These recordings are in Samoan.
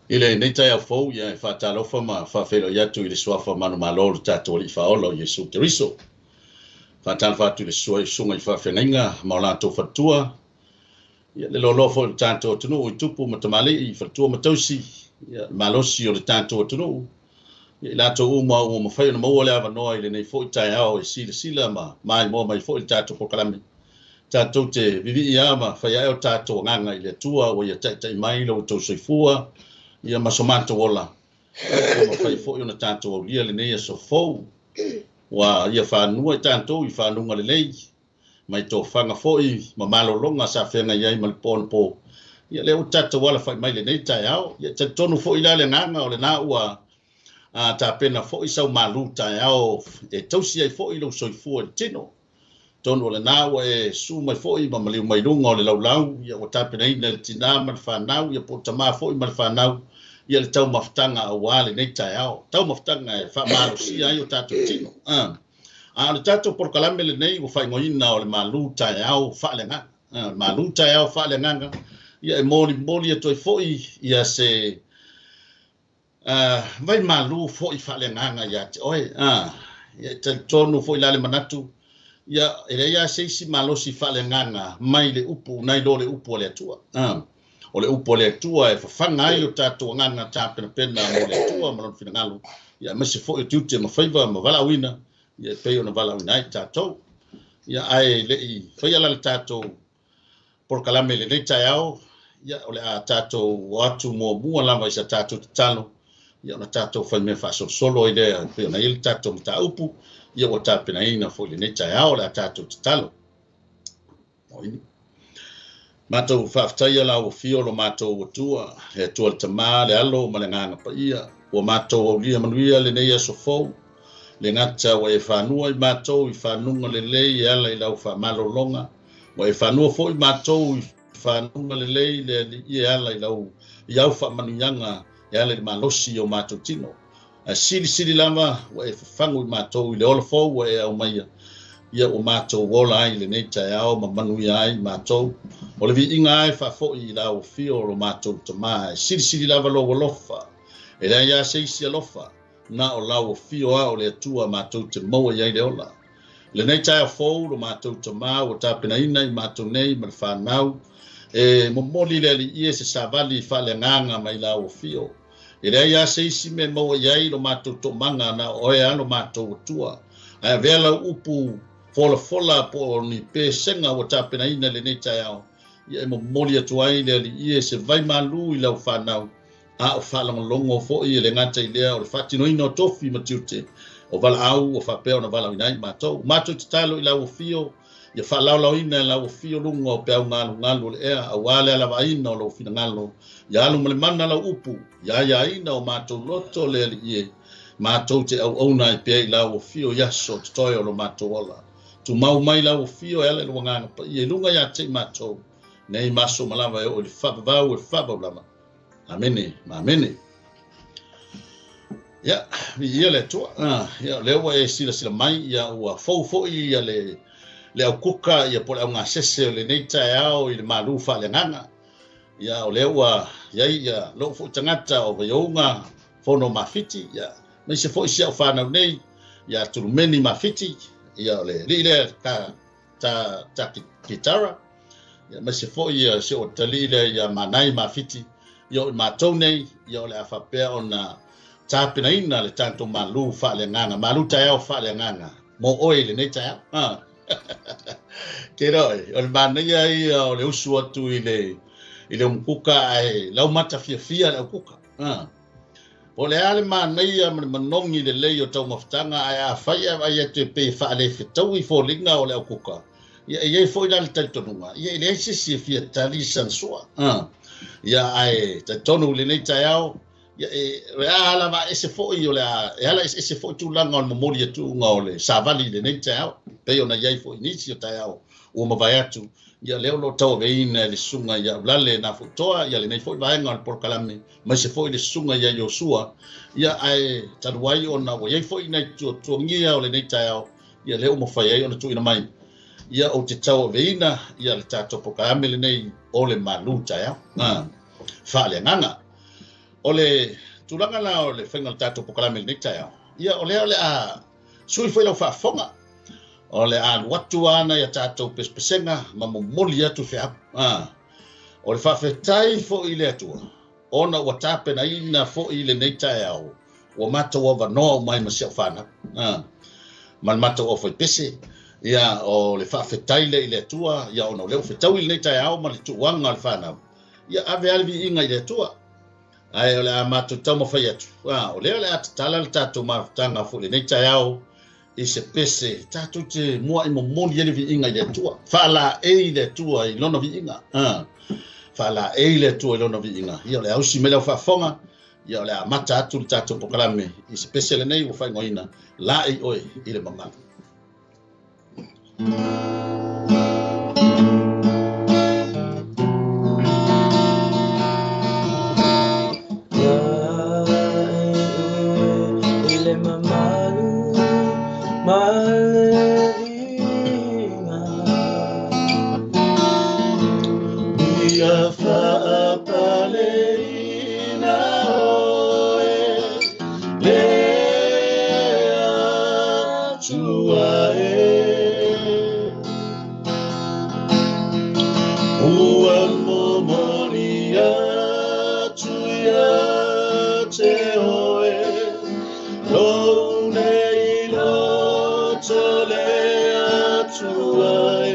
I lenei taeao fou, ia e faatalofa ma faafeiloai atu i le suafa manumalo o le tatou Alii Faaola o Iesu Keriso. Faatalofa atu i le susu ai o susuga i faafeagaiga ma o latou faletua, ia le loaloa foi o le tatou atunuu i tupu ma tamalii, faletua ma tausi, ia le malosi o le tatou atunuu, ia i latou uma ua mafai ona maua le avanoa i lenei foi taeao e silasila ma maimoa mai foi le tatou polokalame. Tatou te vivii lava ma fai ae o tatou agaga i le Atua ua ia taitai mai lo outou soifua ia ma so matou ola. Ua mafai foi ona tatou aulia lenei aso fou. Ua ia fanua i tatou i fanuga lelei, mai tofaga foi ma malologa sa feagai ai ma le po anapo. Ia lea ua tatou alafai mai lenei taeao. Ia talitonu foi la le agaga o lena ua tapena foi sau malu taeao e tausi ai foi lou soifua i le tino. Tonu o lena ua e susu mai foi ma maliu mai luga o le laulau, ia ua tapenaina e le tinā ma le fanau, ia po o tamā foi ma le fanau, ia le taumafataga aua lenei taeao. Taumafataga e faamalosia ai o tatou tino. A o le tatou polokalame lenei ua faaigoaina o le malu taeao faaleagaga. Malu taeao faaleagaga, ia e molimoli atu ai foi ia se vai malu foi faaleagaga ia te oe. Ia e talitonu foi la le manatu, ia e leai lava se isi malosi faaleagaga mai le upu, nai lo le upu a le Atua. O le upu a le Atua e fafaga ai o tatou agaga tapenapena mo le Atua ma lona finagalo, ia aemaise foi o tiute ma faiva ma valaauina, ia e pei ona valaauina ai tatou. Ia ae le i faia la le tatou polokalame i lenei taeao, ia o le a tatou o atu muamua lava i sa tatou tatalo, ia ona tatou faimea faasolosolo ai lea e pei ona i ai le tatou mataupu, ia ua tapenaina foi lenei taeao, o le a tatou tatalo. Matou faafetaia lau afio lo matou Atua, le Atua le Tama, le Alo ma le Agaga Paia, ua matou aulia manuia lenei aso fou, le gata ua e fanua i matou i fanuga lelei e ala i lau faamalologa, ua e fanua foi matou i fanuga lelei le Alii e ala i lau i au faamanuiaga e ala i le malosi o matou tino. Ae silisili lava ua e fafagu i matou i le ola fou ua e aumaia, ia ua matou ola ai lenei taeao ma manuia ai matou. O le viiga ai faafoi i lau afio o lo matou Tama, e silisili lava lou alofa, e leai lava se isi alofa, na o lau afio a o le Atua matou te maua i ai le ola. Lenei taeao fou lo matou Tama ua tapenaina i matou nei ma le fanau, e momoli le Alii e se savali faaleagaga mai lau afio. E leai lava se isi mea maua i ai lo matou toomaga na o oe lava lo matou Atua. Ae avea lau upu folafola po o ni pesega ua tapenaina i lenei taeao, ia e momoli atu ai le Alii e se vai malu i lau fanau, a o faalogologo foi e le gata i lea o le faatinoina o tofi ma tiute o valaau ua faapea ona valaauina ai matou. Matou tatalo i lau afio, ia faalaolaoina e lau afio luga o peau galugalu o le ea, aua le alavaaina o lou finagalo, ia alu ma le mana lau upu, ia aiaina o matou loto le Alii e, matou te auauna ai pea i lau afio i aso totoe o lo matou ola. Tumau mai lau afio e ala i le agaga paia i luga ia te i matou, nei ma aso uma lava e oo i le faavavau e faavavau lava. Amene, ma amene. Ia, viia le Atua. Ia, o lea ua e silasila mai, ia ua fou foi ia le aukuka, ia po o le augasese o lenei taeao i le malu faaleagaga. Ia, o lea ua iai ia lou foi tagata o Vaiouga Fono Mafiti, ia, aemaise foi si au fanau nei, ia Tulumeni Mafiti, ia o le alii lea ta kitara, ia aemaise foi ia si o talii lea ia Manai Mafiti, ia o i matou nei, ia o le a faapea ona tapenaina le tatou malu faaleagaga, malu taeao faaleagaga mo oe i lenei taeao. Ke roe, o le manaia ia o le usu atu i le umukuka ae laumata fiafia le aukuka. O le a le manaia ma le manogi lelei o taumafataga ae afai e vaai atu e pei e faalefetaui foliga o le aukuka, ia e iai foi la le talitonuga, ia e leai se isi e fia tali sana sua. Ia ae talitonu i lenei taeao, ia e a lava ese foi o le a, e ala ese foi tulaga o le momoli atuga o le savali i lenei taeao, pei ona iai foi nisi o taeao ua mavae atu, ia lea o lo o tauaveina e le susuga ia Aulale na Fuitoa, ia lenei foi vaega o le polokalame, maise foi le susuga ia Iosua, ia ae talu ai ona ua iai foi nai tuatuagia o lenei taeao, ia lea ua mafai ai ona tuuina mai, ia ou te tauaveina ia le tatou polokalame lenei o le malu taeao faaleagaga. O le tulaga la o le faiga o le tatou polokalame i lenei taeao, ia o lea o le a sui foi lau faafofoga. O le a alu atu lava nai a tatou pesepesega ma momoli atu feau. O le faafetai foi i le Atua, ona ua tapenaina foi lenei taeao, ua matou avanoa uma ai ma si au fanau, ma le matou aufaipese. Ia, o le faafetai lea i le Atua, ia ona o lea ua fetaui lenei taeao ma le tuuaga o le fanau, ia ave lava le viiga i le Atua. Ae o le a matou taumafai atu, o lea o le a tatala le tatou mafutaga foi lenei taeao i se pese tatou te mua'i momoli ai le viiga i le Atua. Faalaei le Atua i lona viiga. Faalaei le Atua i lona viiga. Ia o le a usi mai lau faafofoga, ia o le a amata atu le tatou polokalame i se pese lenei ua faaigoaina Laei Oe i le Mamalu. Ia faapaleina oe le Atua e. Ua momoli atu ia te oe, lou nei loto le Atua e.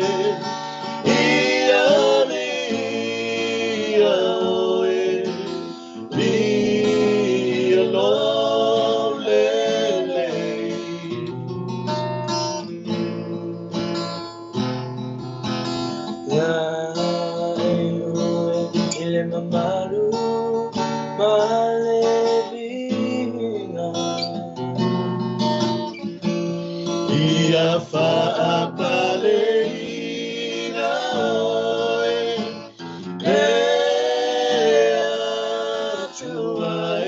Ia viia oe, viia lou lelei. Laei oe i le mamalu ma le viiga. Ia faapaleina oe le Atua e.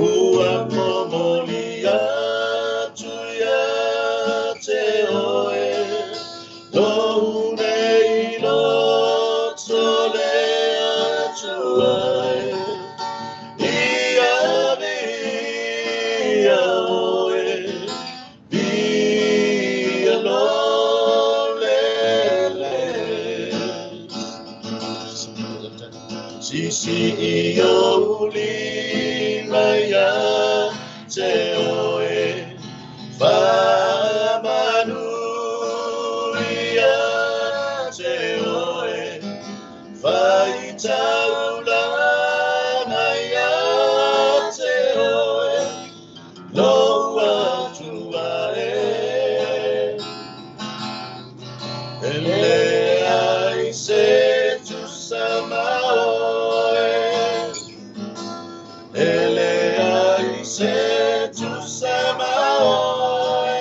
Ua momoli atu ia te oe, lou nei loto le Atua e. Ia viia oe, viia lou lelei. Sisi i ou lima ia te oe, faamanu ia te oe, faitaulaga ia te oe, lou Atua e. E leai se tusa ma oe, e leai se tusa ma oe.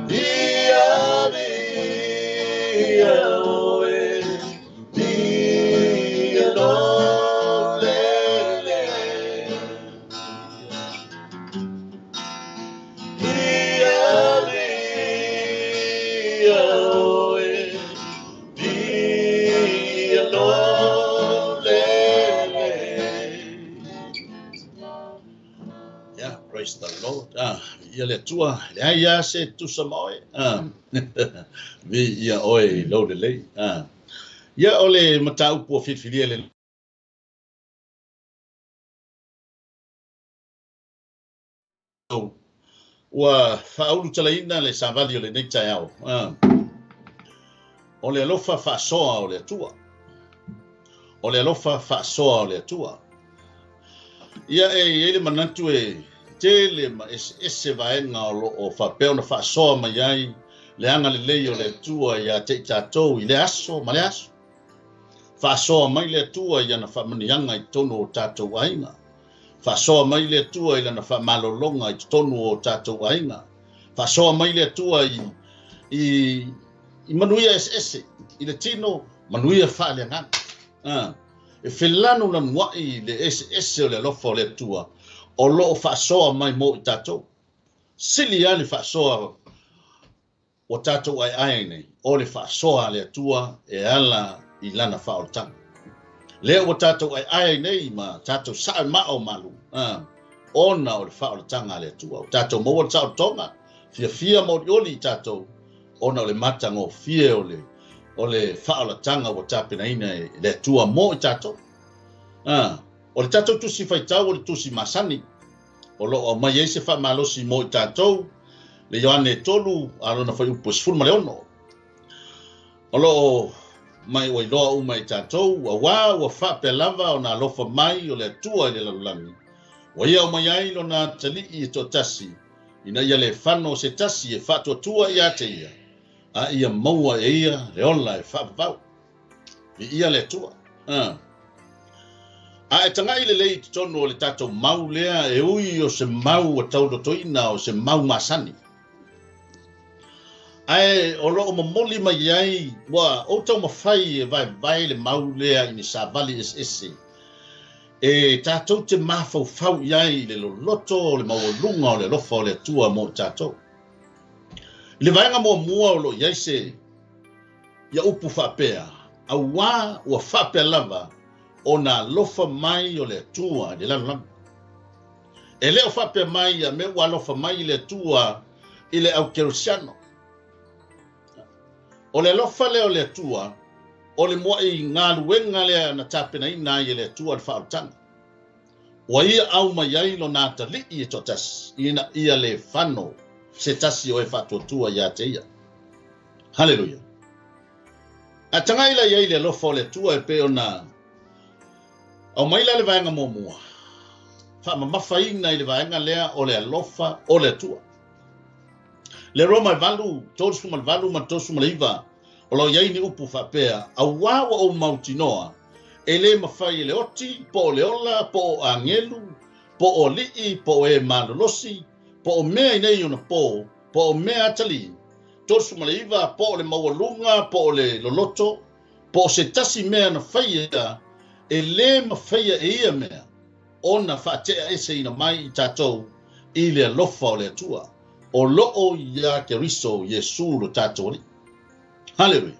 Ia viia oe, viia lou lelei. Ia viia oe, viia lou lelei. Yeah, praise the Lord. Ia le Atua, leai lava se tusa ma oe. Viia oe i lou lelei. Ia o le mataupu ua filifilia le ua faaulutalaina le savali o lenei taeao. O le alofa faasoa o le Atua. O le alofa faasoa o le Atua. Ia e i ai le manatu e tele ma eseese vaega o loo faapea ona faasoa mai ai le agalelei o le Atua ia te i tatou i le aso ma le aso. Faasoa mai le Atua i ana faamanuiaga i totonu o tatou aiga. Faasoa mai le Atua i lana faamalologa i totonu o tatou aiga. Faasoa mai le Atua i manuia eseese, i le tino, manuia faaleagaga. E felanulanuai le eseese o le alofa o le Atua o loo faasoa mai mo i tatou. Sili lava le faasoa ua tatou aeae ai nei, o le faasoa a le Atua e ala i Lana faaolataga. Lea ua tatou aeae ai nei ma tatou sae maa o malu, ona o le faaolataga a le Atua. Ua tatou maua le saolotoga, fiafia ma olioli i tatou, ona o le matagofie o le faaolataga ua tapenaina e le Atua mo i tatou. O le tatou tusi faitau o le tusi masani, o lo o aumai ai se faamalosi mo i tatou, le Ioane 3, a lona fuaiupu e 16. O lo o mai ua iloa uma i tatou, auā ua faapea lava ona alofa mai o le Atua i le lalolagi, ua ia aumai ai lona atalii e toatasi, ina ia le fano se tasi e faatuatua ia te ia, a ia maua e ia le ola e faavavau. Viia le Atua. A e tagai lelei i totonu o le tatou mau lea e ui o se mau ua taulotoina o se mau masani, ae o lo o momoli mai ai ua ou taumafai e vaevae le mau lea i ni savali eseese e tatou te mafaufau i ai i le loloto o le maualuga o le alofa o le Atua mo i tatou. I le vaega muamua o lo o i ai se ia upu faapea, auā ua faapea lava ona alofa mai o le Atua i le lalolagi. E le o faapea mai ia mea ua alofa mai i le Atua i le au kerisiano. O le alofa lea o le Atua, o le muai galuega lea na tapenaina ai e le Atua le faaolataga. Ua ia aumai ai lona atalii e toatasi, ina ia le fano se tasi o e faatuatua ia te ia. Haleluia. A tagai la i ai le alofa o le Atua e pei ona aumai la le vaega muamua, faamamafaina i le vaega lea o le alofa o le Atua. Le Roma e 8, 38 ma 39, o lo o i ai ni upu faapea, auā ua ou mautinoa, e lē mafai e le oti, po o le ola, po o agelu, po o alii, po o e malolosi, po o mea i nei ona pō, po o mea atalii, 39, po o le maualuga, po o le loloto, po o se tasi mea na faia, e lē mafaia e ia mea ona faateaeseina mai i tatou i le alofa o le Atua, o loo iā Keriso Iesu lo tatou Alii. Haleluia.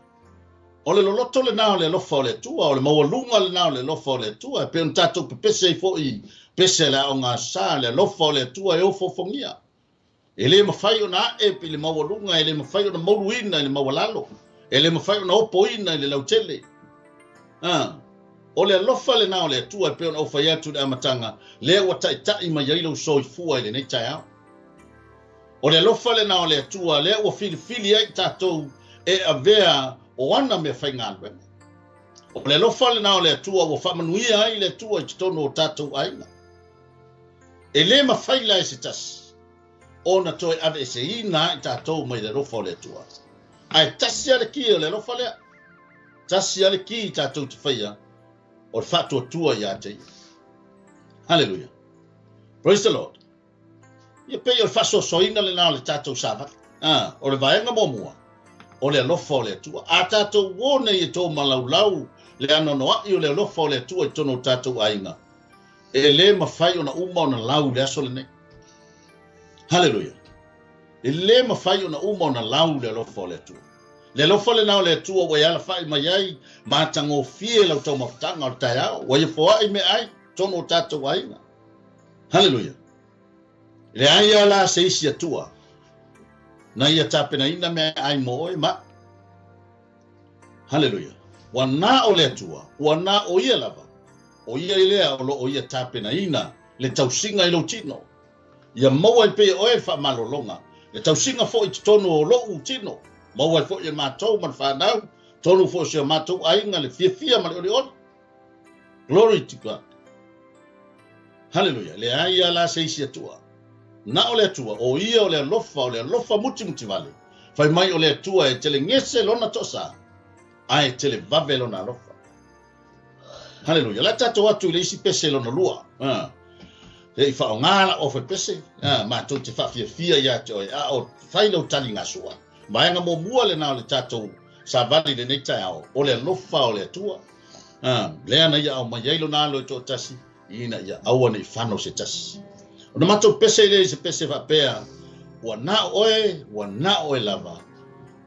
O le loloto lenā o le alofa o le Atua, o le maualuga lenā o le alofa o le Atua, e pei ona tatou pepese ai foi pese le aoga sa, le alofa o le Atua e ofoofogia. E lē mafai ona ae i le maualuga, e lē mafai ona mouluina i le maualalo, e lē mafai ona opoina i le lautele. O le alofa lenā o le Atua e pei ona ou fai atu i le amataga, lea ua taitai mai ai lou soifua i lenei taeao. O le alofa lenā o le Atua, lea ua filifili ai tatou e avea o ana mea faigaluega. O le alofa lenā o le Atua ua faamanuia ai le Atua i totonu o tatou aiga. E lē mafai la e se tasi ona toe aveeseina ai tatou mai le alofa o le Atua. Ae tasi a le ki o le alofa lea, tasi a le ki tatou te faia, o le faatuatua ia te ia. Haleluia. Praise the Lord. Ia pei o le faasoasoaina lenā o le tatou savali. O le vaega muamua, o le alofa o le Atua. A tatou uō nei e tōmalaulau le anoanoai o le alofa o le Atua i totonu o tatou aiga, e lē mafai ona uma ona lau i le aso lenei. Haleluia. E lē mafai ona uma ona lau le alofa o le Atua. Le alofa lenā o le Atua ua e alafa'i mai ai matagofie lau taumafataga o le taeao, ua ia foa'i meaai totonu o tatou aiga. Haleluia. Leai a la se isi Atua na ia tapenaina meaai mo oe ma. Haleluia. Ua na o le Atua, ua na o ia lava, o ia i lea o lo o ia tapenaina le tausiga i lou tino. Ia maua ai pea e oe le faamalologa, le tausiga foi i totonu o lou tino, maua ai foi e matou ma le fanau, totonu foi o si o matou aiga le fiafia ma le olioli. Glory to God. Haleluia. Leai a la se isi Atua. Na o le Atua, o ia o le alofa, o le alofa mutimutivale. Fai mai o le Atua e telegese lona toasā, ae televave lona alofa. Haleluia. La tatou atu i le isi pese lona lua. E i faaaogā lau aufaipese, matou te faafiafia ia te oe, a o fai lau taligasua. Vaega muamua lenā o le tatou savali i lenei taeao, o le alofa o le Atua. Lea na ia aumai ai lona alo e toatasi, ina ia aua nei fano se tasi. Ona matou pese i lea i se pese faapea, ua na o oe, ua na o oe lava,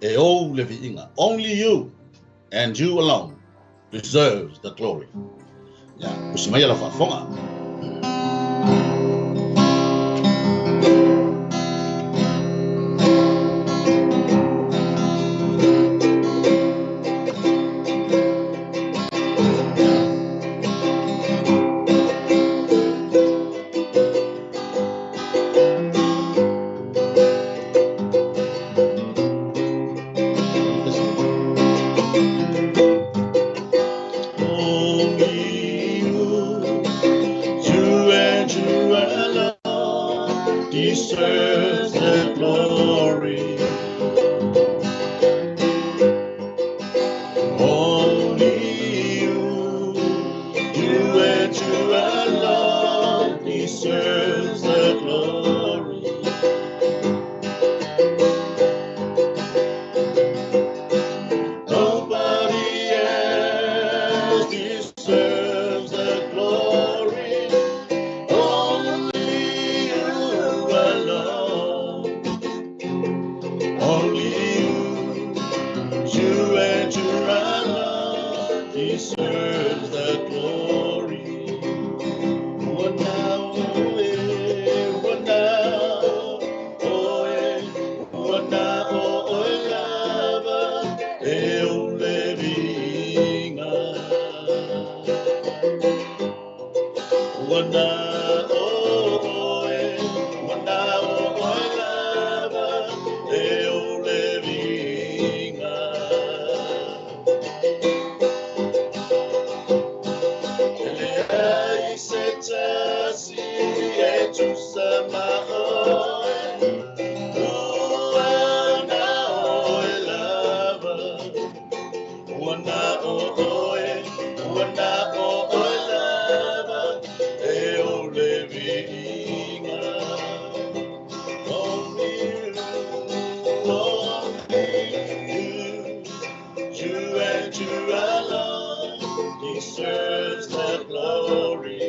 E ou le viiga. Only you and you alone deserves the glory. Ia, usi mai lau faafofoga. Only you, you and you alone deserves the glory. Only you, you and you alone deserves the glory. Nobody else deserves the glory. Only you alone. Only you, you and you alone deserves the glory. Ua na oe, ua na oe, ua na oe lava, e ou le viiga. Ua na oe, ua na oe lava, e ou le viiga. E leai se tasi e tusa ma oe, ua na oe lava. Ua na oe, ua na oe lava, e ou le viiga. Only you, only you, you and you alone deserves the glory.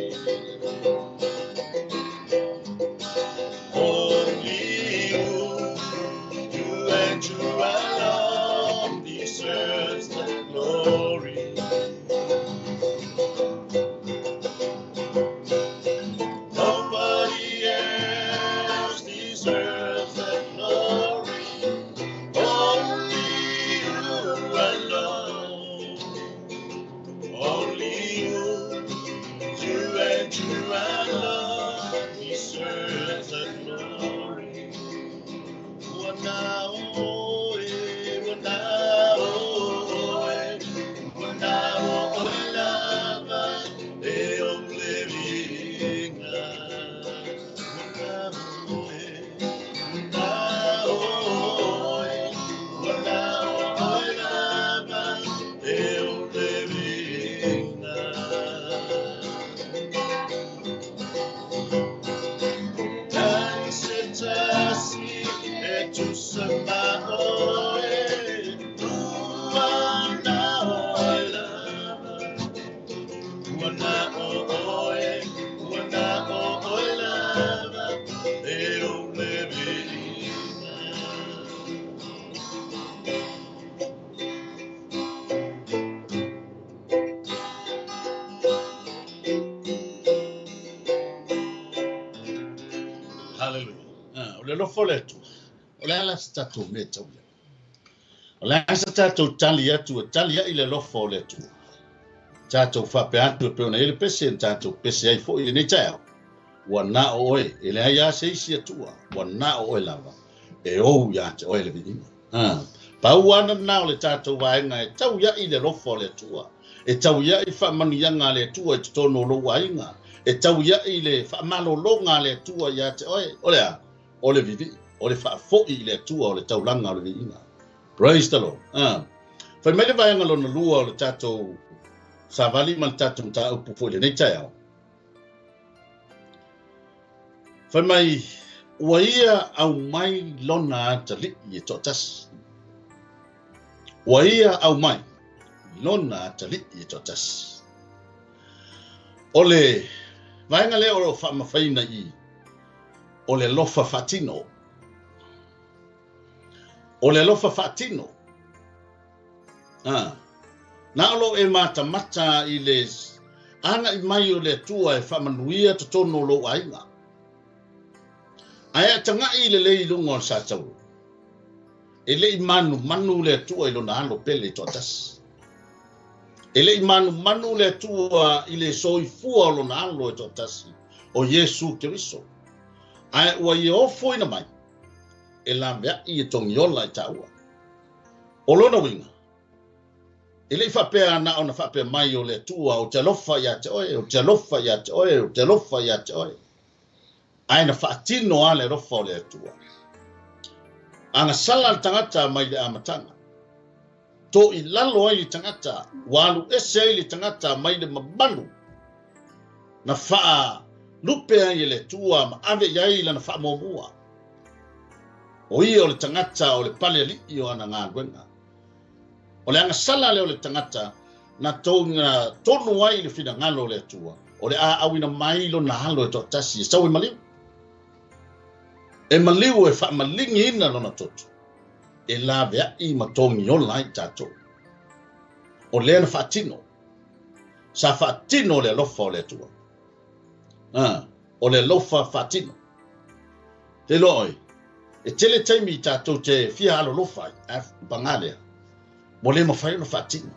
Only you, you and you alone deserves the glory. Nobody else deserves the glory. Only you alone. Only you, you and you alone deserves the glory. Ua na oe, ua na oe, ua na oe lava, e ou le viiga. Ua na oe, ua na oe, ua na oe lava, e ou le viiga. Ai se tasi e tusa ma oe, ua na oe lava. Ua na oe, ua na oe lava, e ou le viiga. Hallelujah. O le alofa o le Atua. O le a la se tatou mea e tau i ai? O le a se tatou tali atu e tali ai le alofa o le Atua? Tatou faapea atu e pei ona i ai le pese na tatou pese ai foi i lenei taeao. Ua na o oe, e leai lava se isi Atua, ua na o oe lava, e ou ia te oe le viiga. Pau lava lena o le tatou vaega e tau ai le alofa o le Atua, e tau ai faamanuiaga a le Atua i totonu o lou aiga, e tau ai le faamalologa a le Atua ia te oe. O le a? O le vivii, o le faafoi i le Atua o le taulaga o le viiga. Praise the Lord. Fai mai le vaega lona lua o le tatou savali ma le tatou mataupu foi i lenei taeao. Fai mai, ua ia aumai lona atalii e toatasi. Ua ia aumai lona atalii e toatasi. O le vaega lea o lo o faamafaina i i, o le alofa faatino. O le alofa faatino. Na o lou e matamata i le aga'i mai o le Atua e faamanuia totonu o lou aiga. Ae a taga'i lelei i luga o le satauro, e le'i manumanu le Atua i lona alo pele toatasi. E le'i manumanu le Atua i le soifua o lona alo e toatasi, o Iesu Keriso. Ae ua ia ofoina mai, e lavea'i e togiola i taua. O lona uiga, e le'i faapea na ona faapea mai o le Atua o te alofa ia te oe, o te alofa ia te oe, o te alofa ia te oe. Ae na faatino a le alofa o le Atua. Agasala le tagata mai le amataga. To i lalo ai le tagata, ua alu ese ai le tagata mai le mamalu. Na faa lupe ai e le Atua ma ave i ai lana faamuamua. O ia o le tagata o le pale ali'i o ana galuega. O le agasala lea o le tagata na toga tonu ai le finagalo o le Atua, o le a'auina mai lona alo e toatasi e sau e maliu. E maliu e faamaligiina lona toto, e lavea'i ma togiola ai tatou. O lea na faatino. Sa faatino le alofa o le Atua. O le alofa faatino. Te iloa oe, e tele taimi i tatou te fia alolofa ai, ae paga lea, ua le mafai ona faatino.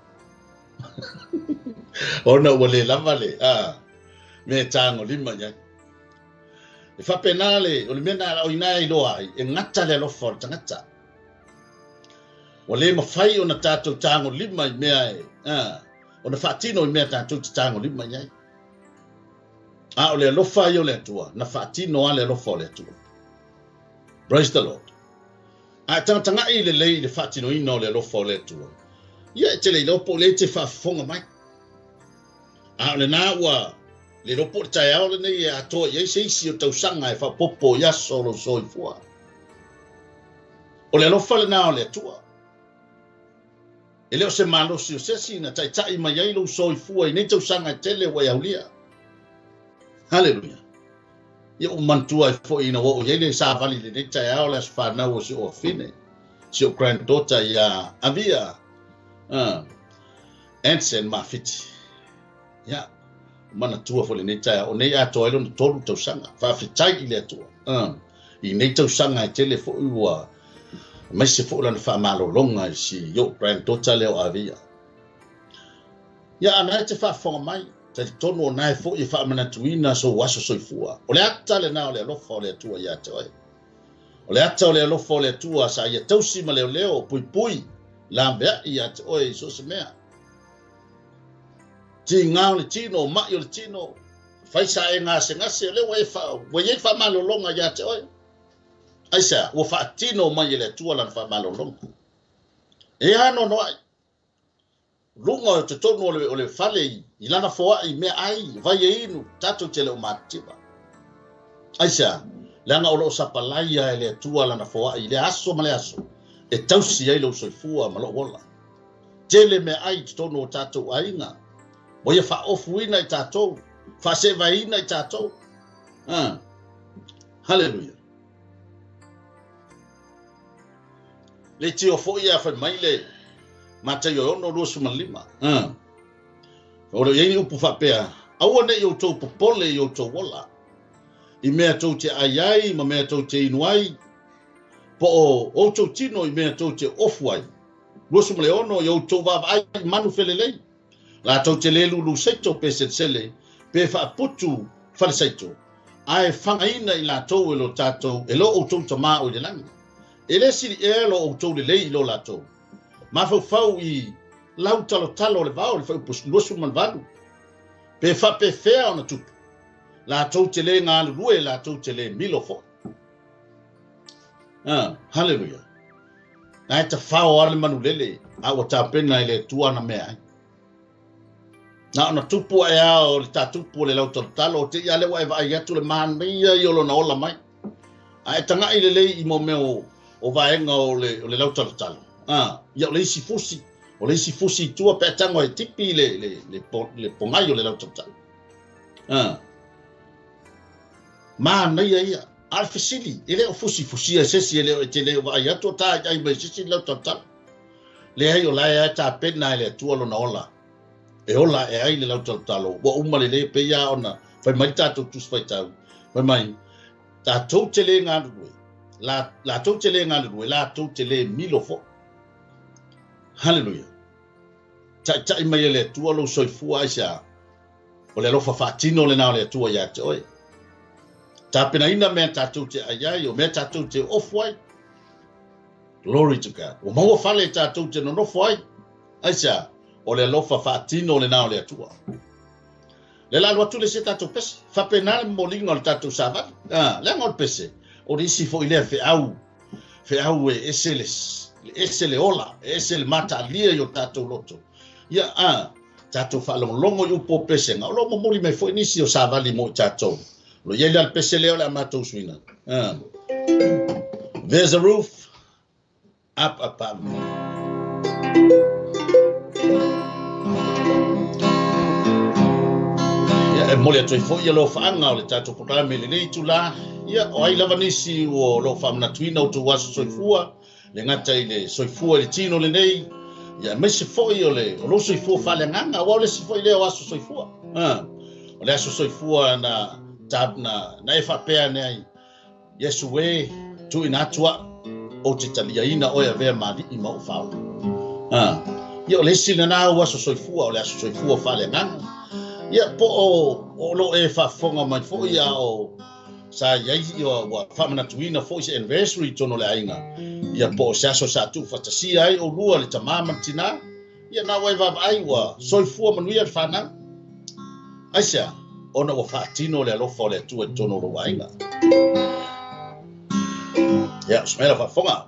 Ona ua le lava le mea e tagolima i ai. E faapena le, o le mea na o i ina e iloa ai, e gata le alofa o le tagata. Ua le mafai ona tatou tagolima i mea e, ona faatino i mea tatou te tagolima i ai. A o le alofa ai o le Atua, na faatino a le alofa o le Atua. Praise the Lord. A e tagataga'i lelei i le faatinoina o le alofa o le Atua, ia e te le iloa po o lea e te faafofoga mai. A o lena ua le iloa po o le taeao lenei e atoa i ai se isi o tausaga e faaopoopo i aso o lou soifua. O le alofa lena o le Atua. E le o se malosi o se isi na taita'i mai ai lou soifua i nei tausaga e tele ua e aulia. Haleluia. Ia ua manatua ai foi ina ua oo i ai le savali i lenei taeao le aso fanau o si ou afine, si ou granddaughter ia Avia Anson Mafiti. Ia, manatua foi lenei taeao, o nei atoa ai lona 3 tausaga. Faafetai i le Atua. I nei tausaga e tele foi ua aemaise foi lana faamalologa i si ou granddaughter lea o Avia. Ia, a na e te faafofoga mai, talitonu o na e foi e faamanatuina sou aso soifua. O le ata lena o le alofa o le Atua ia te oe. O le ata o le alofa o le Atua sa ia tausi ma leoleo, puipui, lavea'i ia te oe i so o se mea. Tiga o le tino, ma'i o le tino, fai sa e gasegase, o lea ua i ai faamalologa ia te oe. Aisea, ua faatino mai e le Atua lana faamalologa. E anoanoa'i. Luga o totonu o le fale i lana foa'i mea ai, vai e inu, tatou te le o matitiva. Aisea, leaga o loo sapalaia e le Atua lana foa'i i le aso ma le aso, e tausi ai lou soifua ma lou ola. Tele mea ai i totonu o tatou aiga, ua ia faaofuina i tatou, faasevaina i tatou. Haleluia. Le tio foi ia fai mai le Mataio 6:25. O le i ai ni upu faapea, aua ne'i outou popole i outou ola, i mea tou te ai ai ma mea tou te inu ai, po o outou tino i mea tou te ofu ai. 26 i outou vaavaai i manu felelei, latou te le lulu seito pe selesele, pe faaputu falesaito, ae fagaina i latou e lo tatou, e lo outou tamā o i le lagi. E le sili ea lo outou lelei i lo latou. Mafaufau i lau talotalo o le vao i le fuaiupu 28, pe faapefea ona tupu, latou te le galulue, latou te le milo foi. Haleluia. Na e tafao a le manulele, a ua tapena e le Atua ana mea ai. Na ona tupu ae a o le tatupu o le lautalotalo, o te ia le ua e vaai atu le manaia i o lona ola mai. A e taga'i lelei i mo mea o vaega o le lautalotalo. Ia o le isi fusi, o le isi fusi i tua pe a tago e tipi le pogai o le lautalotalo. Manaia ia. A o le fesili, e le o fusifusia e se isi, e le o e te le o vaai atu o tāiai mai e se isi le lautalotalo. Leai, o la e lava e tapena e le Atua lona ola, e ola ae ai le lautalotalo, ua uma lelei, e pei lava ona fai mai le tatou Tusi Faitau, fai mai, tatou te le galulue, la, latou te le galulue, latou te le milo foi. Haleluia! Taitai mai e le Atua lou soifua, aisea? O le alofa faatino lena o le Atua ia te oe. Tapenaina mea tatou te ai ai, o mea tatou te ofu ai. Glory to God. Ua maua fale tatou te nonofo ai. Aisea? O le alofa faatino lena o le Atua. Le la alu atu le isi a tatou pese. Faapena le momoliga o le tatou savali. Ah, leaga o le pese, o le isi foi lea feau, feau e ese le, ese le ola, e ese le mataalia i o tatou loto. Ia, ah, tatou faalogologo i upu o pesega, o lo o momoli mai foi nisi o savali mo i tatou. O lo o i ai la le pese lea o le a matou suiga. Ah. There's a roof up above me. Ia, e momoli atu ai foi ia alofaaga o le tatou polokalame i lenei itula. Ia, o ai lava nisi o lo o faamanatuina outou aso soifua, le gata i le soifua i le tino lenei, ia aemaise foi o le o lou soifua faaleagaga, aua o le isi foi lea o aso soifua. A, o le aso soifua na, ta, na, na e faapea ane ai, Iesu e, tuuina atu au, ou te taliaina oe avea ma alii ma ou faaola. A, ia o le isi lena o aso soifua, o le aso soifua faaleagaga. Ia po o, o lo o e faafofoga mai foi a o sa i ai ua faamanatuina foi se anniversary i totonu o le aiga, ia po o se aso sa tuufaatasia ai oulua le tama ma le tina, ia na ua e vaavaai ua soifua manuia le fanau. Aisea? Ona ua faatino le alofa o le Atua i totonu o lou aiga. Ia, usu mai lau faafofoga.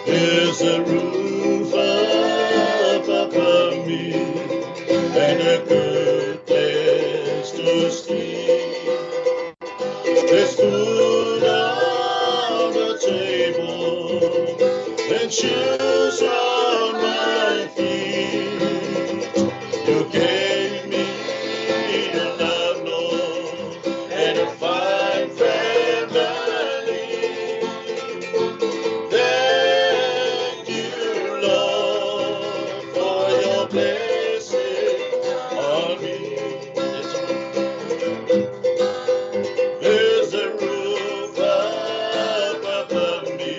There's a roof up above me and a good place to sleep. There's food on the table and shoes on my feet. You gave me your love, Lord, and a fine family. Thank you, Lord, for your blessing on me. There's a roof up above me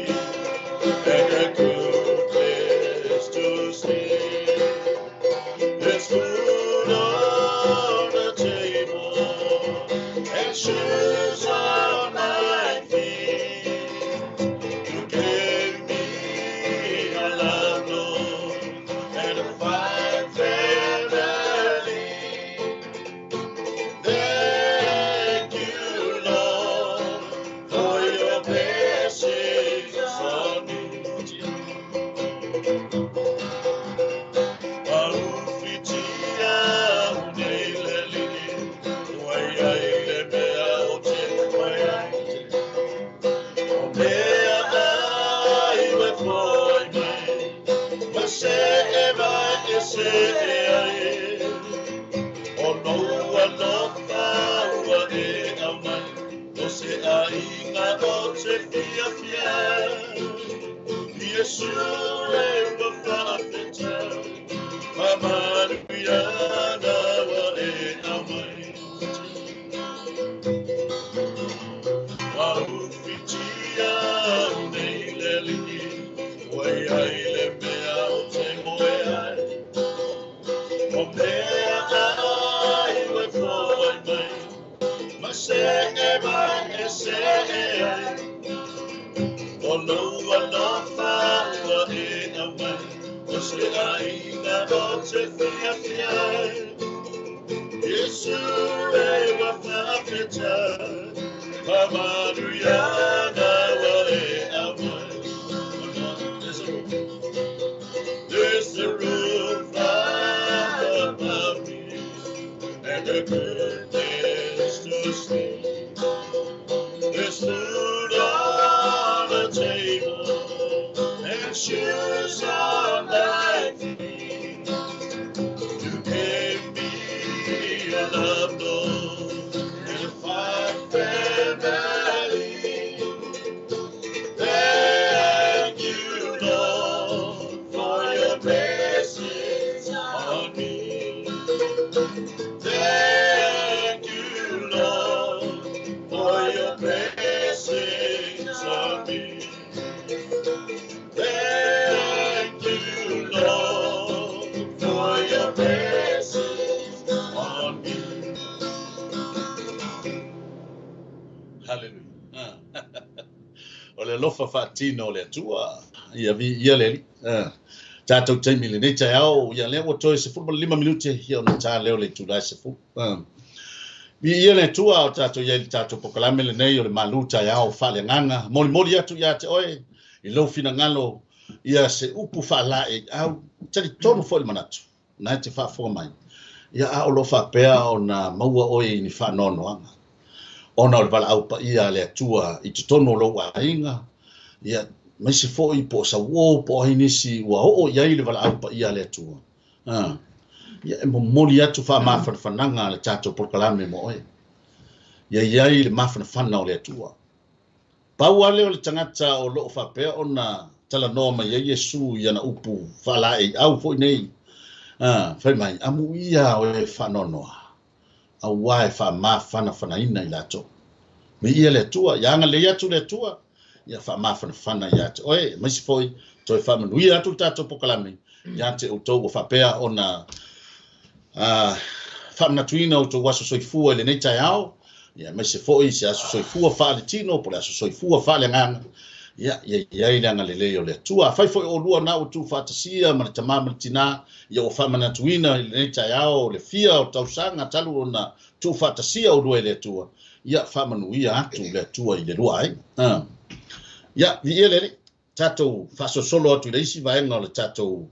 and a good place to sleep. There's food on the table and shoes on my feet. You gave me your love, Lord, and a fine family. Thank you, Lord, for your blessings on me. Aufitia unei le lii, ua iai le mea o te moe ai. O mea ai ua foai mai, ma see mai e see ai. O lou alofa ua e aumai, o se aiga o te fiafia. Iesu e ua faafetai, faamanuiaga ua e aumai. Aufitia unei le alii, ua iai le mea o te moe ai. O mea ai ua foai mai, ma see mai e see ai. O lou alofa ua e aumai, o se aiga o te fiafia ai. Iesu e ua faafetai, faamanuiaga ua e aumai. There's a roof up above me and a good place to sleep. There's food on and shoes on my feet. You gave me your love, Lord, and a fine family. Thank you, Lord, for your blessings on me. Thank you, Lord, for your blessings on me. Thank you, Lord, for your blessings on me. Hallelujah. O le alofa faatino o le Atua, ia viia le Alii. Tatou taimi i lenei taeao, ia lea ua toe 15 minute ia ona ta lea o le itula e 10. Viia le Atua o tatou i ai i le tatou polokalame lenei o le malu taeao faaleagaga. Molimoli atu ia te oe i lou finagalo ia se upu faalaeiau, talitonu foi le manatu, na e te faafofoga mai. Ia a o lo o faapea ona maua oe i ni faanoanoaga, ona o le valaau paia a le Atua i totonu o lou aiga, ia aemaise foi po o sauō po o ai nisi ua oo i ai le valaau paia a le Atua. Ia e momoli atu faamafanafanaga a le tatou polokalame mo oe. Ia i ai le mafanafana o le Atua. Pau lava lea o le tagata o lo o faapea ona talanoa mai ai Iesu i ana upu faalaeiau foi nei, fai mai, Amuia o e faanoanoa, auā e faamafanafanaina i latou. Viia le Atua, ia agalelei atu le Atua, ia faamafanafana ia te oe, aemaise foi toe faamanuia atu le tatou polokalame ia te outou ua faapea ona faamanatuina outou aso soifua i lenei taeao, ia aemaise foi se aso soifua faaletino po o le aso soifua faaleagaga, ia ia i ai le agalelei o le Atua. Afai foi o oulua na ua tuufaatasia ma le tama ma le tinā, ia ua faamanatuina i lenei taeao le fia o tausaga talu ona tuufaatasia oulua i le Atua, ia faamanuia atu le Atua i le lua aiga. Ia, viia le Alii, tatou faasolosolo atu i le isi vaega o le tatou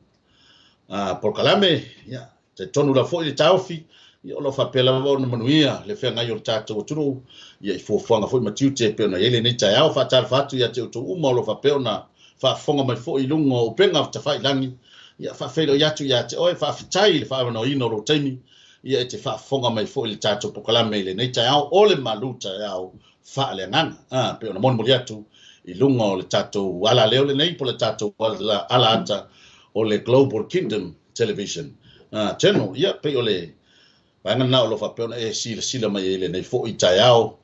polokalame, ia, talitonu lava foi le taofi, ia, o lo o faapea lava ona manuia le feagai o le tatou atunuu, ia, i fuafuaga foi ma tiute e pei ona i ai lenei taeao. Faatalofa atu ia te outou uma o lo o faapea ona faafofoga mai foi i luga o upega tafailagi, ia, faafeiloai atu ia te oe, faafetai i le faaavanoaina o lou taimi, ia, e te faafofoga mai foi i le tatou polokalame i lenei taeao o le malu taeao faaleagaga, pei ona molimoli atu i luga o le tatou alaleo lenei po o le tatou alaata o le Global Kingdom Television Channel. Ia, pei o le vaega lena o lo o faapea ona e silasila mai ai i lenei foi taeao.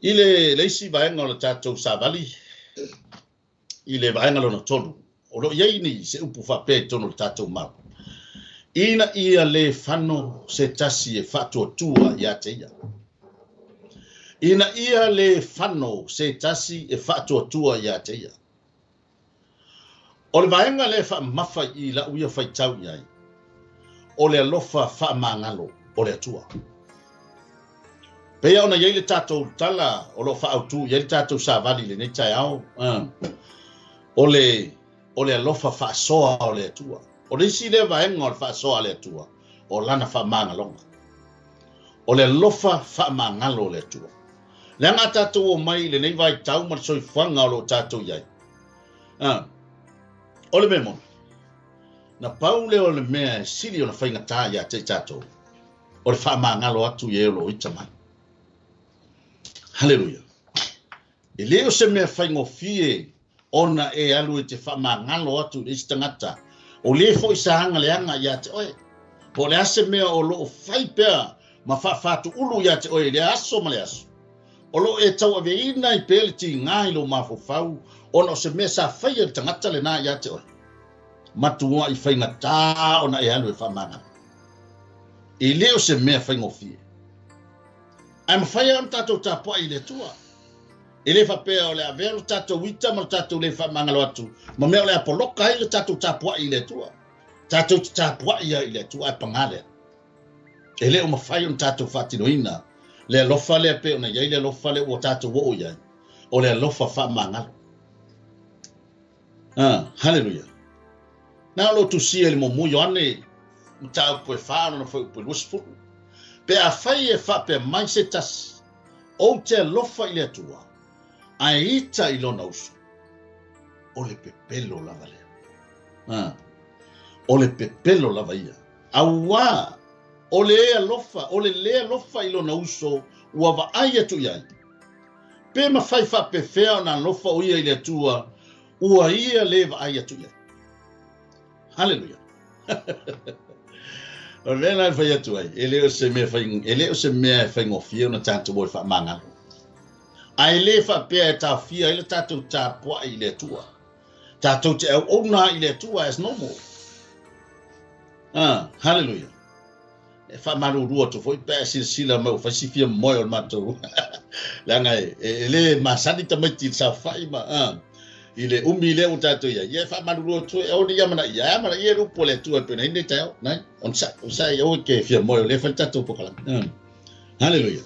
I le isi vaega o le tatou savali, i le vaega lona tolu, o lo o i ai ni se upu faapea i totonu o le tatou mau, ina ia le fano se tasi e faatuatua ia te ia. Ina ia le fano se tasi e faatuatua ia te ia. O le vaega lea e faamamafa i lau ia faitau i ai, o le alofa faamagalo o le Atua. Pei ona i ai le tatou tala o lo o faaautu i ai le tatou savali i lenei taeao, o le alofa faasoa o le Atua. O le isi lea vaega o le faasoa a le Atua, o lana faamagaloga. O le alofa faamagalo o le Atua. Leaga a tatou omai i lenei vaitau ma le soifuaga o lo o tatou i ai. O le mea moni, na pau lea o le mea e sili ona faigata ia te i tatou, o le faamagalo atu i e o lo o ita mai. Haleluia. E le o se mea faigofie ona e alu e te faamagalo atu i le isi tagata, o le foi sa agaleaga ia te oe. Po o le a se mea o lo o fai pea ma faafatuulu ia te oe i le aso ma le aso, o lo o e tauaveina i pea le tiga i lou mafaufau ona o se mea sa faia le tagata lena ia te oe. Matuai faigata ona e alu e faamagalo. E le o se mea faigofie. Ae mafai lava ona tatou tapuai i le Atua. E le faapea o le avea lo tatou ita ma lo tatou le faamagalo atu, ma mea o le a poloka ai lo tatou tapuai i le Atua. Tatou te tapuai ai i le Atua, ae pagā lea. E le o mafai ona tatou faatinoina le alofa lea pei ona i ai le alofa lea ua tatou oo i ai, o le alofa faamagalo. Haleluia. Na o lo o tusia i le muamua Ioane mataupu e 4 lona fuaiupu e 20. Pe afai e faapea mai se tasi, ou te alofa i le Atua, ae ita i lona uso. O le pepelo lava lea. Ah. O le pepelo lava ia. Auā, o le e alofa, o le lē alofa i lona uso ua vaai atu i ai. Pe mafai faapefea ona alofa o ia i le Atua ua ia lē vaai atu i ai? Haleluia! O le mea lena e fai atu ai, e le o se mea fai, e le o se mea e faigofie ona tatou o e faamagalo. Ae le faapea e taofia ai le tatou tapuai i le Atua. Tatou te auauna i le Atua as normal. Ah, hallelujah. E faamalulu atu foi pe a silasila mai ua fai si fia moe o le matou. Leaga e, e, e le masani tamaiti i le saofai ma ah, i le umi lea ua tatou i ai. Ia e faamalulu atu e aua ne i amanaia. E amanaia le upu a le Atua e pei ona i ai lenei taeao. Nai, onosai, onosai aua e te fia moe o lea e fai le tatou polokalame. Ah, hallelujah.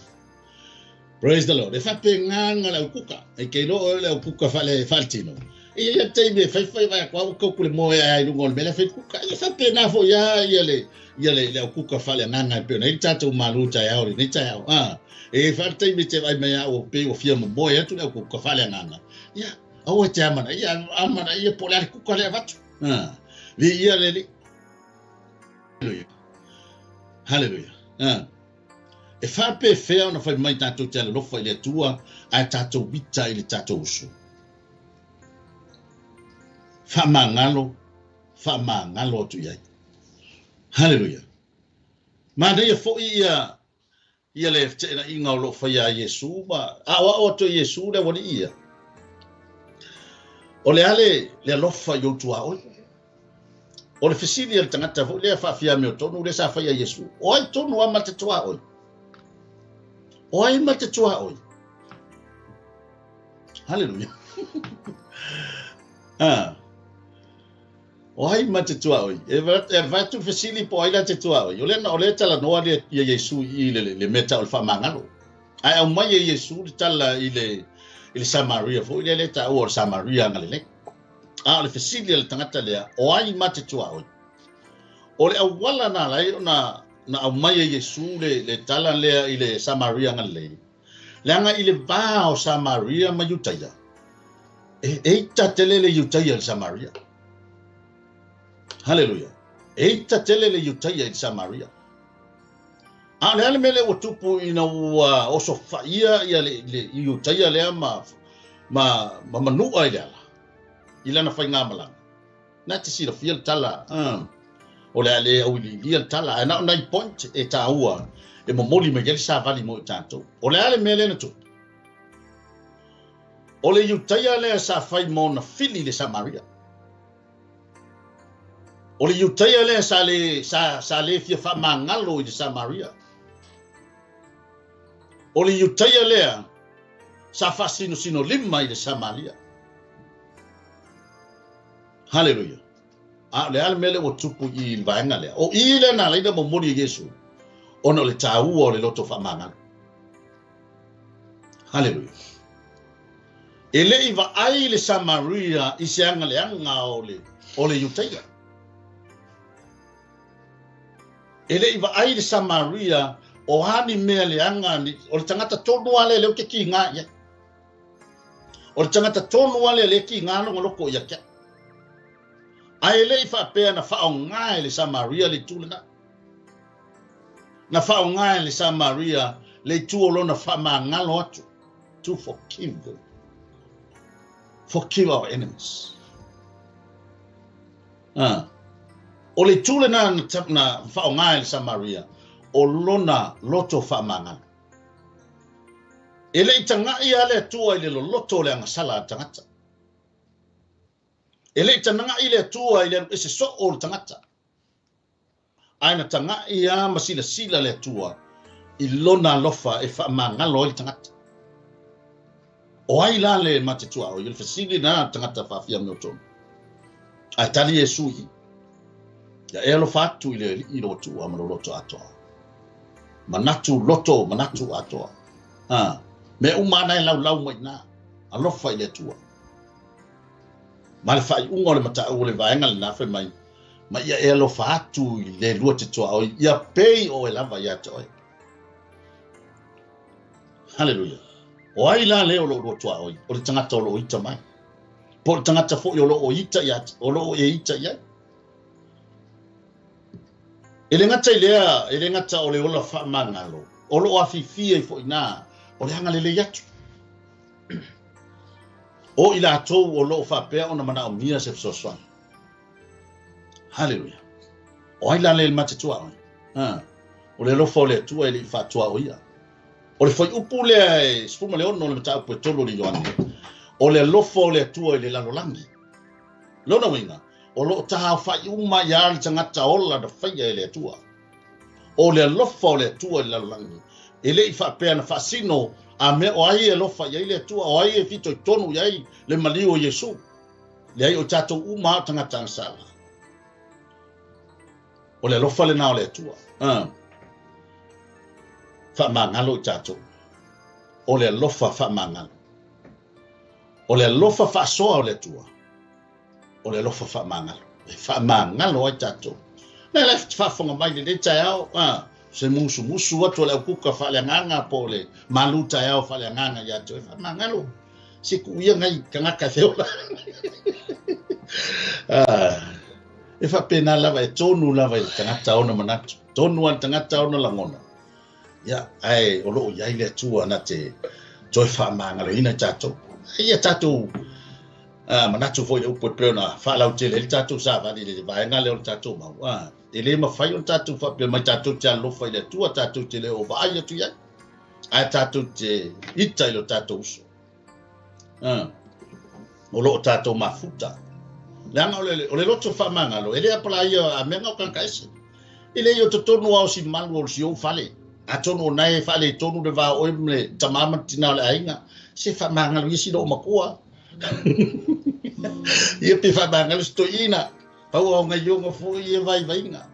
Praise the Lord. E faapena le aukuka. E te iloa oe le aukuka faale faaletino. E i ai le taimi e faifai vai atu au kau kule moe ai lunga o le mea lea fai kuka. E faapena foi a ia le ia le le aukuka faaleagaga e pei ona i ai le tatou malu taeao lenei taeao. Ah, e fai le taimi e te vaai mai a ua pei ua fia momoe atu le aukuka faaleagaga. Ia, aua e te amanaia, amanaia po o le a le kuka lea e avatu. Ah, viia le Alii. Haleluia. Haleluia. Ah. E faapefea ona fai mai tatou te alolofa i le Atua ae tatou ita i le tatou uso? Faamagalo, faamagalo atu i ai. Haleluia! Manaia foi ia ia le feteenaiga o lo o faia a Iesu ma aoao atu e Iesu le aualii ia. O le a le, le alofa i ou tuaoi? O le fesili a le tagata foi lea faafiameotonu lea sa faia Iesu, o ai tonu a ma te tuaoi? O ai ma te tuaoi? Haleluia. Ah. O ai ma te tuaoi? E avatu le fesili po o ai la te tuaoi. O lea na o lea talanoa le ia Iesu i le le mea tau o le faamagalo. Ae aumai e Iesu le tala i le i le Samaria foi lea le taua o le Samaria agalelei. A o le fesili a le tagata lea, o ai ma te tuaoi? O le auala na ala ai ona na aumai e Iesu le, le tala lea i le Samaria agalelei, leaga i le va o Samaria ma Iutaia, e, e ita tele le Iutaia i le Samaria. Haleluia. E ita tele le Iutaia i le Samaria. A o le a le mea lea ua tupu ina ua osofaia ia le, le Iutaia lea ma, ma, ma manua i le ala, i lana faigamalaga? Na te silafia le tala, o le a le auiliilia le tala, ae na o nai point e taua e momoli mai ai le savali mo i tatou. O le a le mea lea na tupu? O le Iutaia lea sa fai ma ona fili i le Samaria. O le Iutaia lea sa le, sa, sa le fia faamagalo i le Samaria. O le Iutaia lea sa faasinosinolima i le Samaria. Haleluia. A o le a le mea lea ua tupu i le vaega lea? O i lea na ala ai ona momoli e Iesu, ona o le taua o le loto faamagalo. Haleluia. E le i vaai le Samaria i se agaleaga o le, o le Iutaia. E le i vaai le Samaria o a ni mea leaga, ni, o le tagata tonu lava lea lea ou te kīgā i ai. O le tagata tonu lava lea lea e kīgā lona loto ia te au. Ae e le i faapea na faaaoga e le Samaria le itu lena. Na faaaoga e le Samaria le itu o lona faamagalo atu. To forgive them. Forgive our enemies. Ah. O le itu lena na faaaoga e le Samaria, o lona loto faamagalo. E le i tagai lava le Atua i le loloto o le agasala a le tagata. E le i tagai le Atua i le alu ese soo o le tagata. Ae na tagai lava ma silasila le Atua i Lona alofa e faamagalo ai le tagata. O ai la le ma te tuaoi? O le fesili lena a le tagata faafiameotonu. Ae tali Iesu i i, Ia e alofa atu i le Alii lou Atua ma lou loto atoa. Manatu loto, manatu atoa. Ha, mea uma lava na e laulau mai i ina. Alofa i le Atua. Ma le faaiuga o le mataupu o le vaega lena fai mai, ma ia e alofa atu i le lua te tuaoi, ia pei oe lava ia te oe. Haleluia. O ai la lea o lou lua tuaoi? O le tagata o lo o ita mai. Po o le tagata foi o lo o ita ia o lo o e ita i ai. E le gata i lea, e le gata o le ola faamagalo, o lo o afifi ai foi iina o le agalelei atu. O i latou o lo o faapea ona manaomia se fesoasoani. Haleluia. O ai la le ma te tuaoi? Ha. O le alofa o le Atua e le i faatuaoia. O le fuaiupu lea e 16 o le mataupu e 3 o le Ioane. O le alofa o le Atua i le lalolagi. Lona uiga, o lo o tahaofa'i uma ia le tagata ola na faia e le Atua. O le alofa o le Atua i le lalolagi. E le i faapea na faasino a mea o ai e alofa i ai le Atua, o ai e fitoitonu i ai le maliu o Iesu. Leai o tatou uma o tagata agasala. O le alofa lena o le Atua. Faamagalo i tatou. O le alofa faamagalo. O le alofa faasoa o le Atua. O le alofa faamagalo. E faamagalo ai tatou. Le le faafofoga mai lenei taeao, se musumusu atu o le aukuka faaleagaga po o le malu taeao faaleagaga ia te oe, faamagalo. Se tuu ia nai tagata e feola. E faapena lava e tonu lava i le tagata ona manatu. Tonu lava i le tagata ona lagona. Ia, ae o lo o i ai le Atua na te toe faamagaloina i tatou. Ia tatou manatu foi le upu e pei ona faalautele ai le tatou savali i le vaega lea o le tatou mau. E le mafai ona tatou faapea mai tatou te alolofa i le Atua, tatou te le o vaai atu i ai. Ae tatou te ita i lo tatou uso. O lo o tatou mafuta. Leaga o le loto faamagalo, e le apalaia a mea o tagata ese. E le i o totonu lava o si malu o si ou fale. Atonu o nae faaletonu le va o oe ma le tamā ma le tinā o le aiga. Se faamagalo ia si loo matua. Ia pe faamagalo si toeaina. Pau o gaioga foi ia vaivaiga.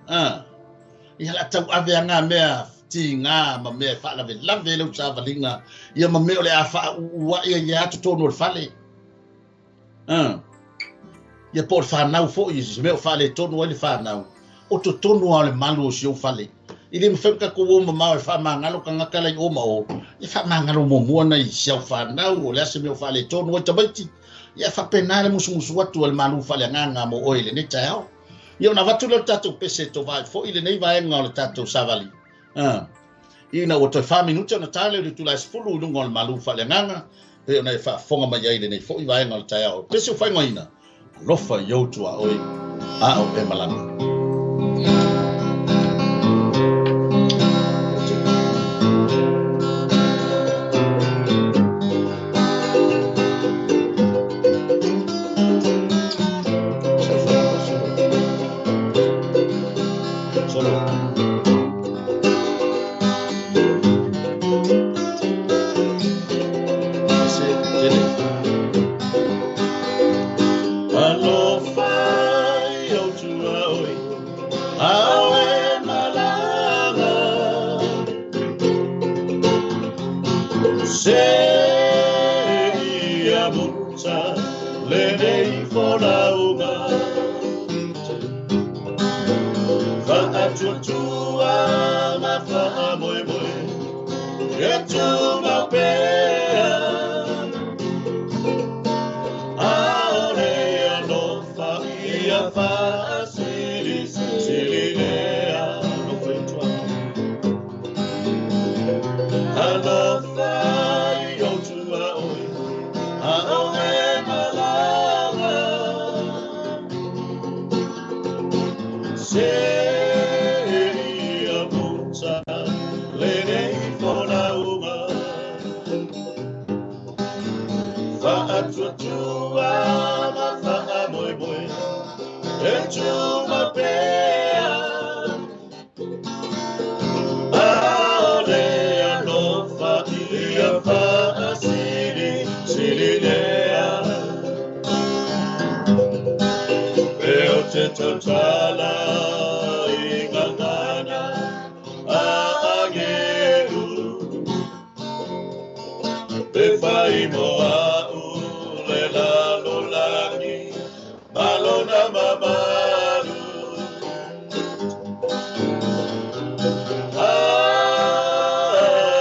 Ia la tauave aga mea tiga ma mea e faalavelave lau savaliga. Ia ma mea o le a faauua'i ai ia totonu o le fale. Ia po o le fanau foi se mea o faaletonu ai le fanau. O totonu lava o le malu o si ou fale. E le mafai ona tatou o mamao e faamagalo tagata la i o ma o. E faamagalo muamua nai si au fanau o le a se mea o faaletonu ai tamaiti. Ia faapena le musumusu atu a le malu faaleagaga mo oe i lenei taeao. Ia ona avatu lea o le tatou pese e tovaai foi lenei vaega o le tatou savali. Ina ua toe 4 minute ona ta lea o le itula e 10 i luga o le malu faaleagaga, pei ona e faafofoga mai ai lenei foi vaega o le taeao. Pese o faaigoaina, alofa i ou tuaoi, a o e malaga. Alofa i ou tuaoi, a o e malaga. Se ia muta lenei folauga. Faatuatua ma faamoemoe, e tumau pea. Aole alofa ia faasilisililea. Alofa i ou tuaoi, a o e malaga. Se ia muta lenei folauga. Faatuatua ma faamoemoe, e tumau pea. Aole alofa ia faasilisililea. Pe o te tautala i gagana a agelu. Pe faimoa'u le lalolagi ma lona mamalu.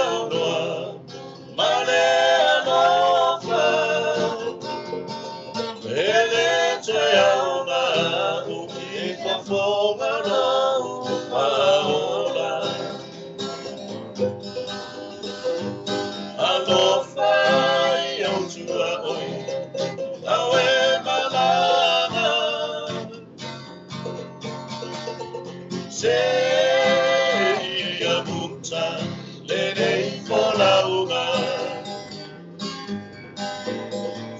Aunoa ma le alofa e fofoga lou faaola. Alofa i ou tuaoi, au e malaga. Se ia muta lenei folauga.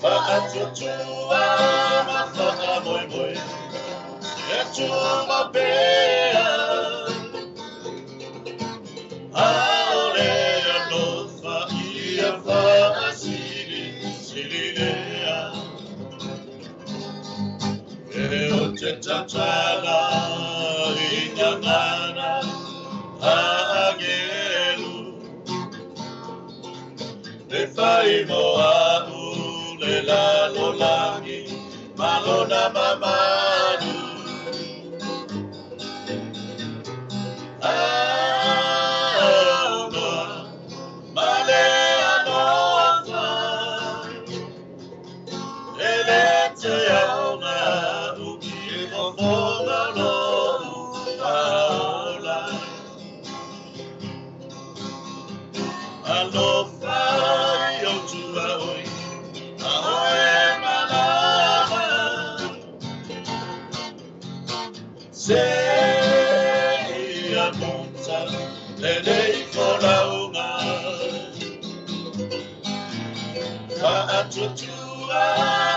Faatuatua ma faamoemoe, e tumau pea. Aole alofa ia faasilisili lea. E o te tautala i gagana a agelu. E fai mo a'u le lalolagi ma lona mamalu. Aunoa ma le alofa, e le te aoga uki e fofoga lou faaola. Alofa i ou tuaoi, a oe malama. Se ia muta lenei folauga. Faatuatua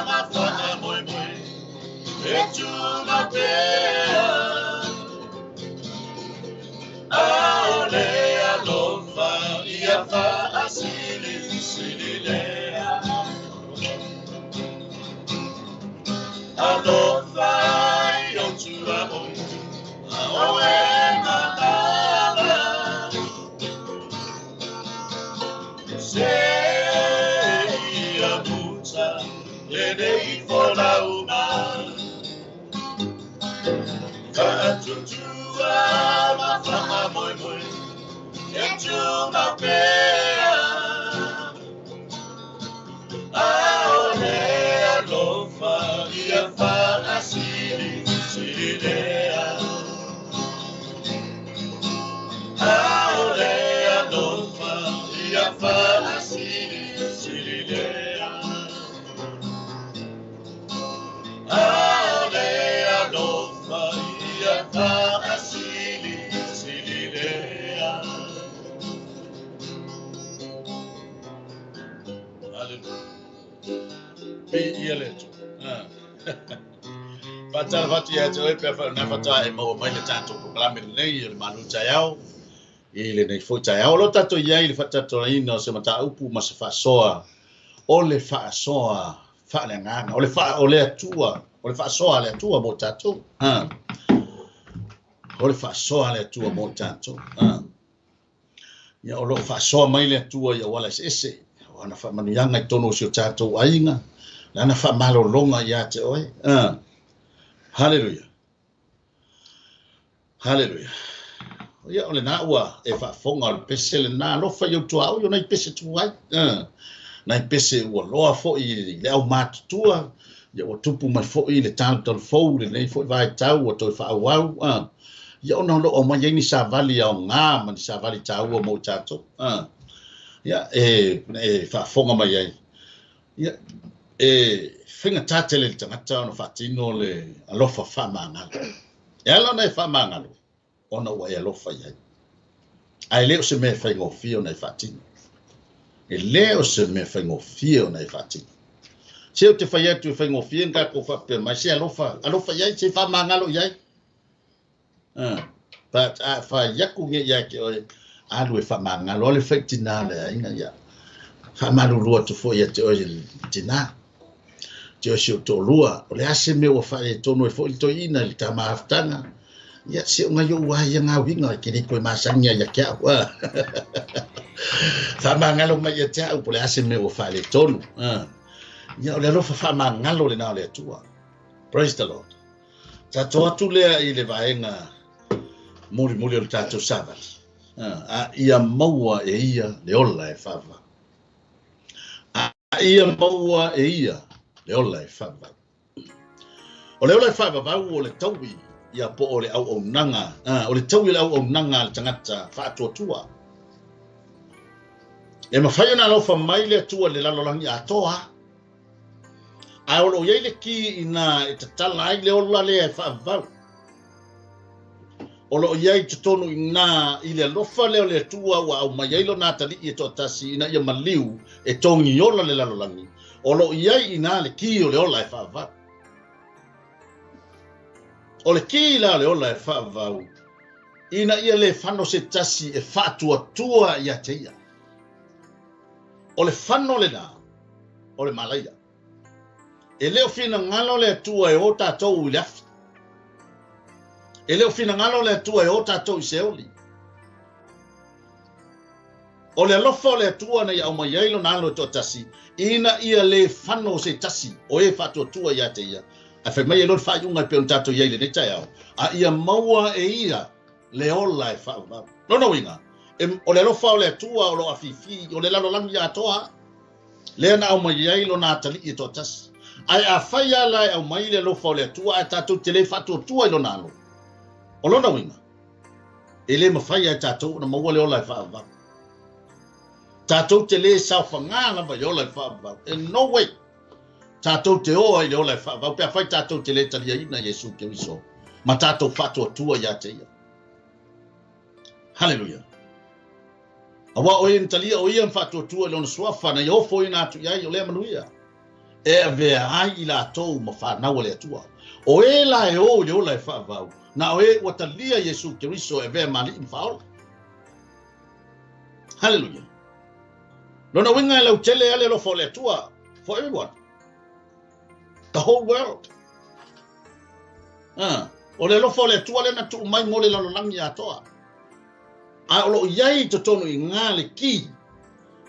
ma faamoemoe, e tumau pea. Aole alofa ia faasilisili lea. Alofa i ou tuaoi, a oe malama. Se ia muta lenei folauga. Faatuatua ma faamoemoe, e tumau pea. Aole alofa ia faasilisili lea. Aole alofa ia faasilisili lea. Aole alofa ia faasilisili lea. Hallelujah. Viia le Atua. Faatalofa atu ia te oe pea na faatoa e maua mai le tatou polokalame lenei o le Malu Taeao i lenei foi taeao. O lo tatou i ai i le faatautaiga o se mataupu ma se faasoa o le faasoa faaleagaga, o le faa, o le Atua, o le faasoa a le Atua mo tatou. O le faasoa a le Atua mo tatou. Ia, o lo o faasoa mai le Atua i auala eseese, o ana faamanuiaga i totonu o si o tatou aiga, lana faamalologa ia te oe. Haleluia. Haleluia. Ia, o lena ua e faafofoga o le pese lena, alofa i ou tuaoi o nai pese tuai. Nai pese ua loa foi i le aumatutua, ia ua tupu mai foi le talutalufou lenei foi vaitau ua toe faaauau. Ia ona o lo o aumai ai ni savali aoga ma ni savali taua mo i tatou. Ia, e faafofoga mai ai. Ia, e faigata tele i le tagata ona faatino le alofa faamagalo. E ala ona e faamagalo, ona ua e alofa i ai. Ae le o se mea e faigofie ona e faatino. E le o se mea faigofie ona e faatino. Se ou te fai atu e faigofie na tatou faapea mai, se alofa, alofa i ai, se faamagalo i ai. But a fai atu nei ia te oe, alu e faamagalo, alu e fai tina le aiga ia. Faamalulu atu foi ia te oe tina. Te oe si o toalua, o le a se mea ua faaletonu ai foi le toeaina i le tama hafutaga. Ia, se o ngai ou lava ia gauiga, e te le toe masani ai ia te au. Faamagalo mai ia te au, po o le a se mea ua faaletonu. Ia, o le alofa faamagalo lena o le Atua. Praise the Lord. Tatou atu lea i le vaega mulimuli o le tatou savali. A ia maua e ia le ola e faavavau. A ia maua e ia le ola e faavavau. O le ola e faavavau o le taui Ia po o le auaunaga, o le taui o le auaunaga a le tagata faatuatua. E mafai ona alofa mai le Atua i le lalolagi atoa, ae o lo o i ai le ki i ina e tatala ai le ola lea e faavavau. O lo o i ai i totonu i ina i le alofa lea o le Atua ua aumai ai lona atalii e toatasi ina ia maliu e togiola le lalolagi, o lo o i ai i ina le ki o le ola e faavavau. O le ki la o le ola e faavavau, ina ia le fano se tasi e faatuatua ia te ia. O le fano lena o le malaia. E le o finagalo le Atua e o tatou i le afi. E le o finagalo le Atua e o tatou i Seoli. O le alofa o le Atua na ia aumai ai lona alo e toatasi, ina ia le fano se tasi o e faatuatua ia te ia, ae fai mai ai loa le faaiuga e pei ona tatou i ai i lenei taeao, a ia maua e ia le ola e faavavau. Lona uiga, o le alofa o le Atua o lo o afifi, o le lalolagi atoa, lea na aumai ai lona atalii e toatasi. Ae afai lava la e aumai le alofa o le Atua ae tatou te le faatuatua i lona alo, o lona uiga, e le mafai lava e tatou ona maua le ola e faavavau. Tatou te le saofagā lava i le ola e faavavau. And no way tatou te o ai i le ola e faavavau pe afai tatou te le taliaina Iesu Keriso ma tatou faatuatua ia te ia. Haleluia! Aua o e na talia o ia ma faatuatua i lona suafa na ia ofoina atu i ai o lea manuia e avea ai i latou ma fanau a le Atua. O e la e o i le ola e faavavau, na o e ua talia Iesu Keriso e avea ma Alii ma Faaola. Haleluia! Lona uiga e lautele lava le alofa o le Atua for everyone. The whole world. O le alofa o le Atua lea na tuu mai mo le lalolagi atoa. Ae o lo o i ai i totonu i ina le ki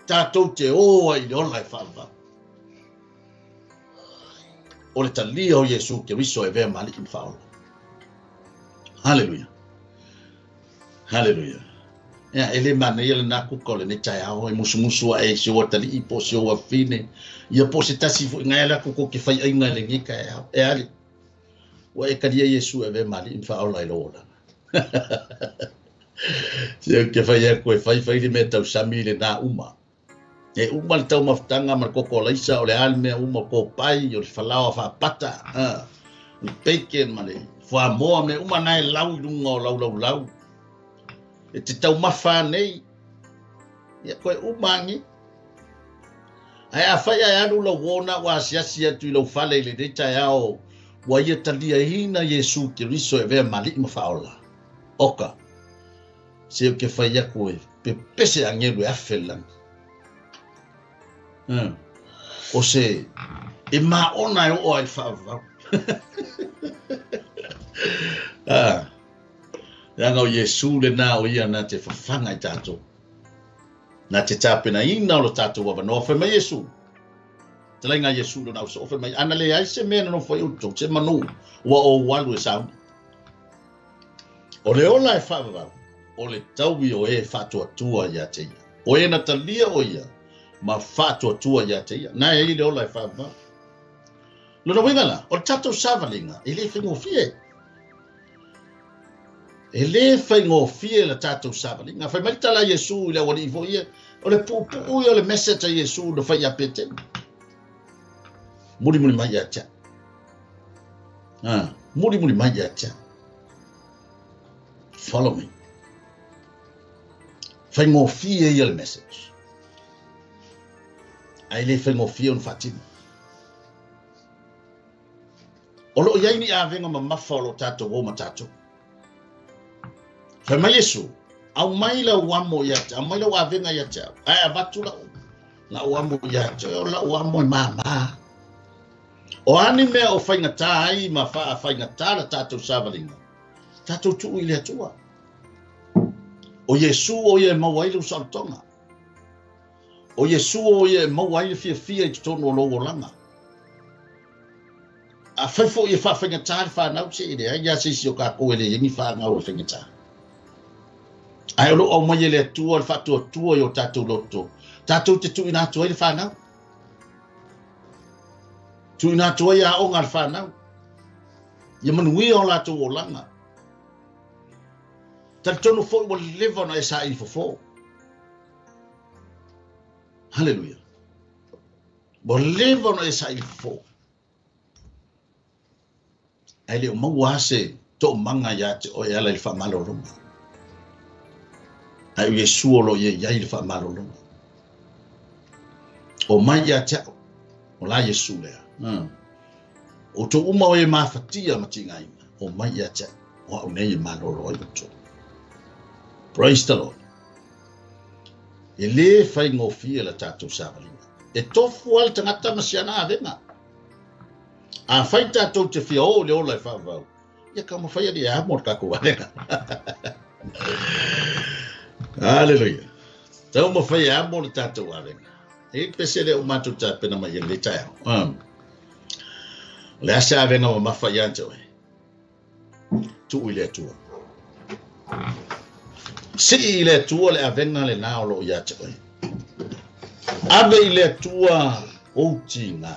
tatou te o ai i le ola e faavavau. O le talia o Iesu Keriso e avea ma Alii ma Faaola. Haleluia. Haleluia. Ia, e le manaia lena kuka o lenei taeao e musumusu ae i si ou atalii po o si ou afafine, ia po o se tasi foi ngai ala kuka o ke faiaiga i lenei taeao. E ali, ua e talia Iesu e avea ma Alii ma Faaola i lou olaga. Se ou te fai atu e fai fai le mea tausami i lena uma. E uma le taumafataga ma le koko alaisa, o le a le mea uma, o kopai, o le falaoa faapata, o le bacon ma le fuamoa, mea uma na e lau i luga o lau laulau. E te taumafa nei, ia koe uma agi. Ae afai ae alu lau uo na ua asiasi atu i lou fale i lenei taeao, ua ia taliaina Iesu Keriso e avea ma Alii ma Faaola. Oka, se ou te fai atu e pepese agelu e afe le lagi. O se e maona e oo ai i le faavavau. Leaga o Iesu lena o ia na te fafaga i tatou. Na te tapenaina o lo tatou avanoa. Fai mai Iesu, talaiga a Iesu i lona ausoo, fai mai, ana leai se mea na nofo ai outou, se manu, ua ou alu e sauni. O le ola e faavavau, o le taui o e faatuatua ia te ia. O e na talia o ia ma faatuatua ia te ia. Na e ai le ola e faavavau. Lona uiga la, o le tatou savaliga, e le faigofie. E le faigofie la tatou savaliga. Fai mai le tala a Iesu i le aualii foi ia, o le puupuu ia o le message a Iesu na fai ia Petelu. Mulimuli mai ia te au. Mulimuli mai ia te au. Follow me. Faigofie ia le message. Ae le faigofie ona faatino. O lo o i ai ni avega mamafa o lo o tatou o ma tatou. Fai mai Iesu, aumai lau amo ia te, aumai lau avega ia te au, ae avatu lau amo ia te au, o lau amo e māmā. O a ni mea o faigata ai ma faafaigata la tatou savaliga, tatou tuu i le Atua. O Iesu o ia e maua ai lou saolotoga. O Iesu o ia e maua ai le fiafia i totonu o lou olaga. Afai foi e faafaigata le fanau, se e leai lava se isi o tatou e leai ai ni fanau e faigata. Ae o lo o aumai e le Atua le faatuatua i o tatou loto, tatou te tuuina atu ai le fanau. Tuuina atu ai aoga a le fanau. Ia manuia o latou olaga. Talitonu fo'i ua leva ona e saili fofo. Haleluia. Ua leva ona e saili fofo. Ae le o maua lava se toomaga ia te oe e ala i le faamalologa. Ae o Iesu o lo o i ai le faamalologa. O mai ia te au, o la Iesu lea. Outou uma o e mafatia ma tigaina, o mai ia te au, o au nei e malolo ai outou. Praise the Lord. E lē faigofie la tatou savaliga. E tofu lava le tagata ma siana avega. Afai tatou te fia o i le ola e faavavau, ia taumafai alii e amo le tatou avega. Haleluia. Taumafai e amo le tatou avega. E pese lea ua matou tapena mai i lenei taeao. O le a se avega mamafa ia te oe? Tuu i le Atua. Sii i le Atua le avega lenā o lo o ia te oe. Ave i le Atua ou tiga.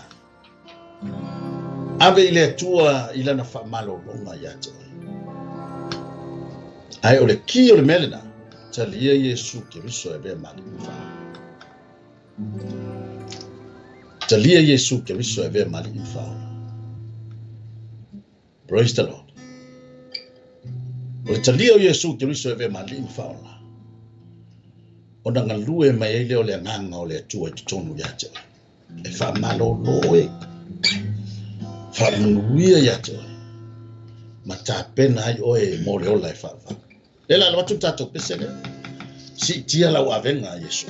Ave i le Atua i lana faamalologa ia te oe. Ae o le ki o le mea lenā, talia Iesu Keriso e avea ma Alii ma Faaola. Talia Iesu Keriso e avea ma Alii ma Faaola. Praise the Lord. O le talia o Iesu Keriso e avea ma Alii ma Faaola, ona galue mai ai lea o le agaga o le Atua i totonu ia te oe. E faamalolo e, faamanuia ia te oe, ma tapena ai oe mo le ola e faavavau. Lea la alo atu le tatou pese lea. Siitia lau avega, Iesu.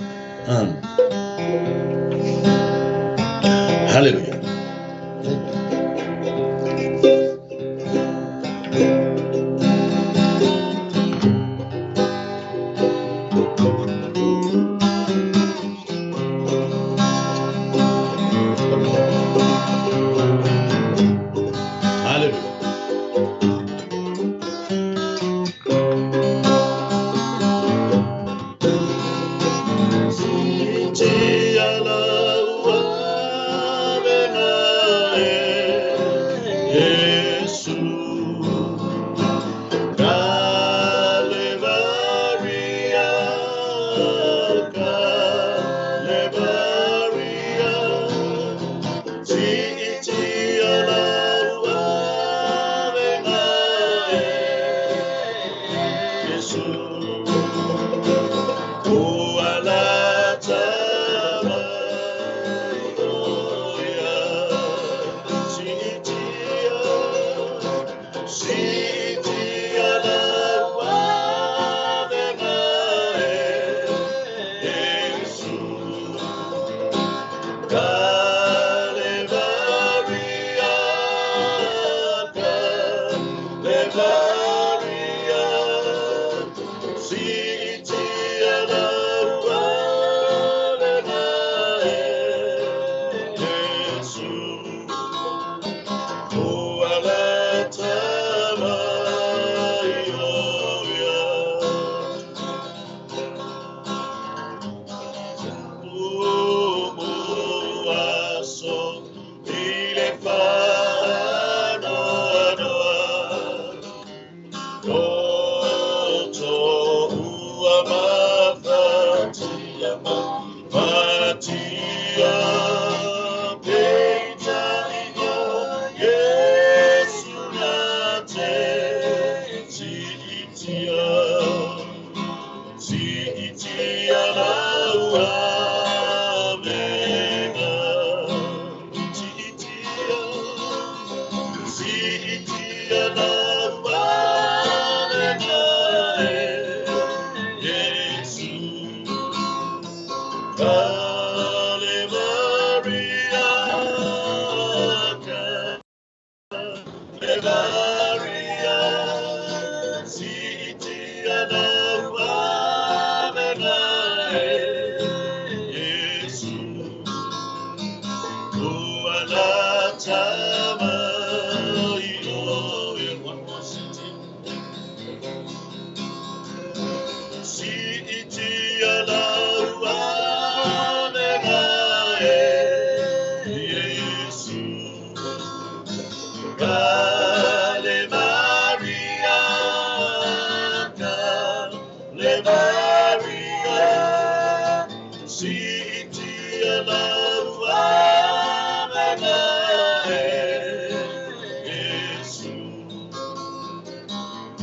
Hallelujah. Hallelujah.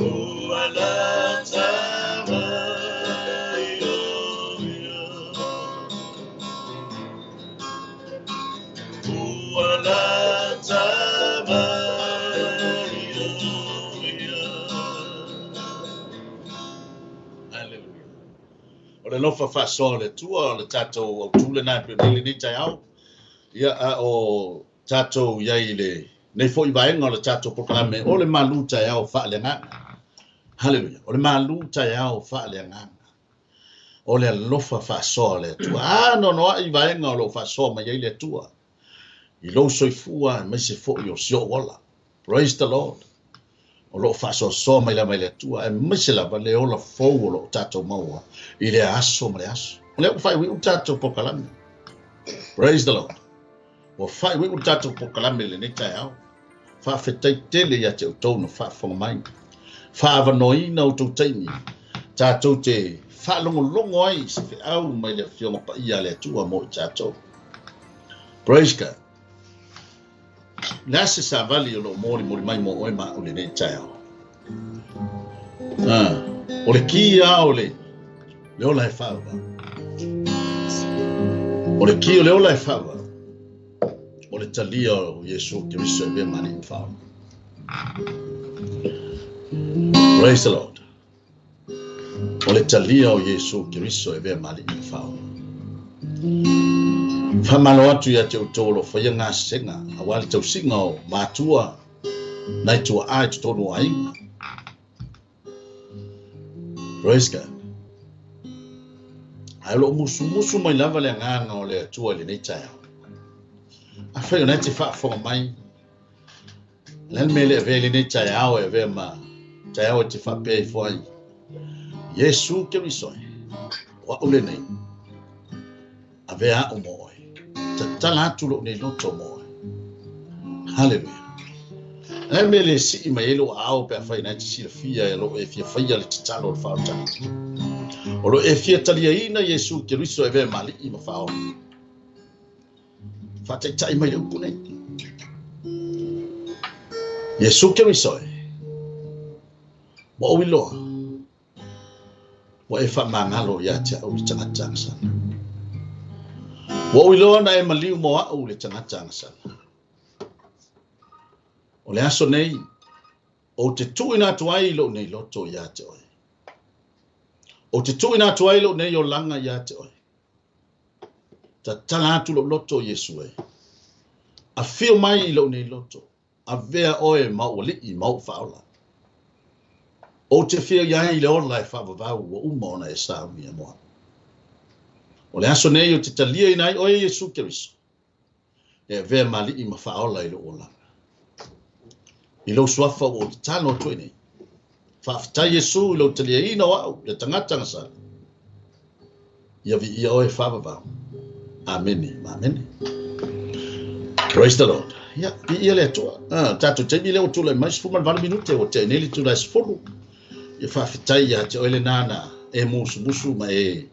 Ua lata mai o ia. Ua lata mai o ia. Hallelujah. O le alofa faasoa o le Atua o le tatou autū lenā e pei ona i ai lenei taeao. Ia, a o tatou i ai i lenei foi vaega o le tatou polokalame o le malu taeao faaleagaga. Haleluia. O le malu taeao faaleagaga. O le alofa faasoa o le Atua. A noanoai vaega o lo o faasoa mai ai le Atua i lou soifua aemaise foi o si ou ola. Praise the Lord. O lo o faasoasoa mai lava e le Atua, aemaise lava le ola fou o lo o tatou maua i lea aso ma le aso. O lea ua faaiuiu le tatou polokalame. Praise the Lord. Ua faaiuiu le tatou polokalame i lenei taeao. Faafetai tele ia te outou na faafofoga mai. Faaavanoaina outou taimi tatou te faalogologo ai i se feau mai le Afioga Paia a le Atua mo i tatou. Praise God. Le a se savali o lo o molimoli mai mo oe ma au i lenei taeao? Ah, o le ki a o le le ola e faavavau. O le ki o le ola e faavavau. O le talia o Iesu Keriso e avea ma Alii ma Faaola. Praise the Lord. O le talia o Iesu Keriso e avea ma Alii ma Faaola. Faamalo atu ia te outou o lo o faia gasesega aua le tausiga o matua nai tuaa i totonu o aiga. Praise God. Ae o lo o musumusu mai lava le agaga o le Atua i lenei taeao. Afai o lena e te faafofoga mai, o le a le mea e le avea i lenei taeao e avea ma taeao e te faapea ifo ai, Iesu Keriso e, o a'u lenei, avea a'u mo oe, tatala atu lo'u nei loto mo oe. Haleluia. O le a le mea e le sii mai ai lou aao pe afai o lena e te silafia e o lo o e fia faia le tatalo o le faaolataga? O lo o e fia taliaina Iesu Keriso e avea ma Alii ma Faaola. Faataitai mai le upu nei. Iesu Keriso e, ua ou iloa, ua e faamagalo ia te au le tagata agasala. Ua ou iloa na e maliu mo au le tagata agasala. O le aso nei, ou te tuuina atu ai lou nei loto ia te oe. Ou te tuuina atu ai lou nei olaga ia te oe. Tatala atu lou loto, Iesu e. Afio mai i lou nei loto. Avea oe ma ou alii ma ou faaola. Ou te fia i ai i le ola e faavavau ua uma ona e saunia mo au. O le aso nei ou te taliaina ai oe Iesu Keriso, e avea ma alii ma faaola i lou olaga. I lou suafa ua ou tatalo atu ai nei. Faafetai Iesu i lou taliaina o au, le tagata agasala. Ia viia oe faavavau. Amene ma amene. Praise the Lord. Ia, viia le Atua. Ah, tatou taimi lea ua tulai mai, 18 minute, ua tea nei le itula e 10. Ia faafetai ia te oe lenā na e musumusu ma e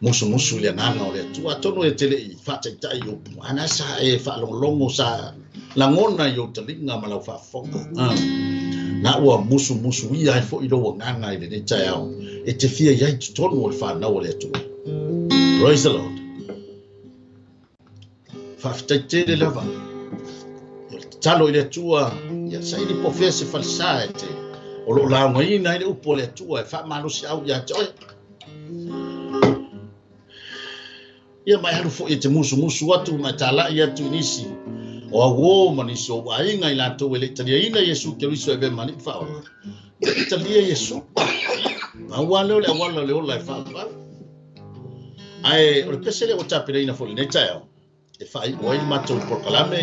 musumusu i le agaga o le Atua. Atonu e te le i faataitai i upu, a na sa e faalogologo, sa lagona i ou taliga ma lau faafofoga. Ah, na ua musumusuia ai foi lou agaga i lenei taeao e te fia i ai i totonu o le fanau a le Atua. Praise the Lord. Faafetai tele lava. O le tatalo i le Atua, ia saili po o fea se falesa e te o lo o laugaina ai le upu a le Atua e faamalosiau ia te oe. Ia ma e alu foi e te musumusu atu ma e talai atu i nisi o auō ma nisi o ou aiga i latou e le i taliaina Iesu Keriso e avea ma Alii Faaola. Ia e talia Iesu. Pau lava lea o le auala o le ola e faavavau. Ae o le pese lea ua tapenaina foi i lenei taeao e faaiu ai le matou polokalame,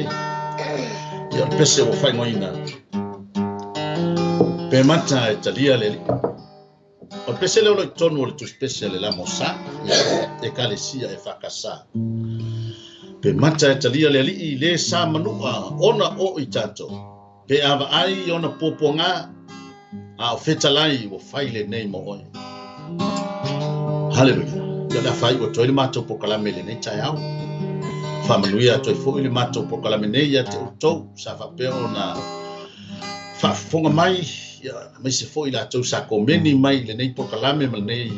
ia o le pese ua faaigoaina Pe Mata e Talia le Alii. O le pese lea o lo o i totonu o le tusipese a le Lamosa, ia, Ekalesia EFKS. Pe mata e talia le Alii le sa manua ona o i tatou, pe a vaai i ona puapuaga, a o fetalai ua fai lenei mo oe. Haleluia. Ia o le a faaiu atu ai le matou polokalame i lenei taeao. Faamanuia atu ai foi le matou polokalame nei ia te outou sa faapea ona faafofoga mai. Ia aemaise foi latou sa komeni mai i lenei polokalame ma lenei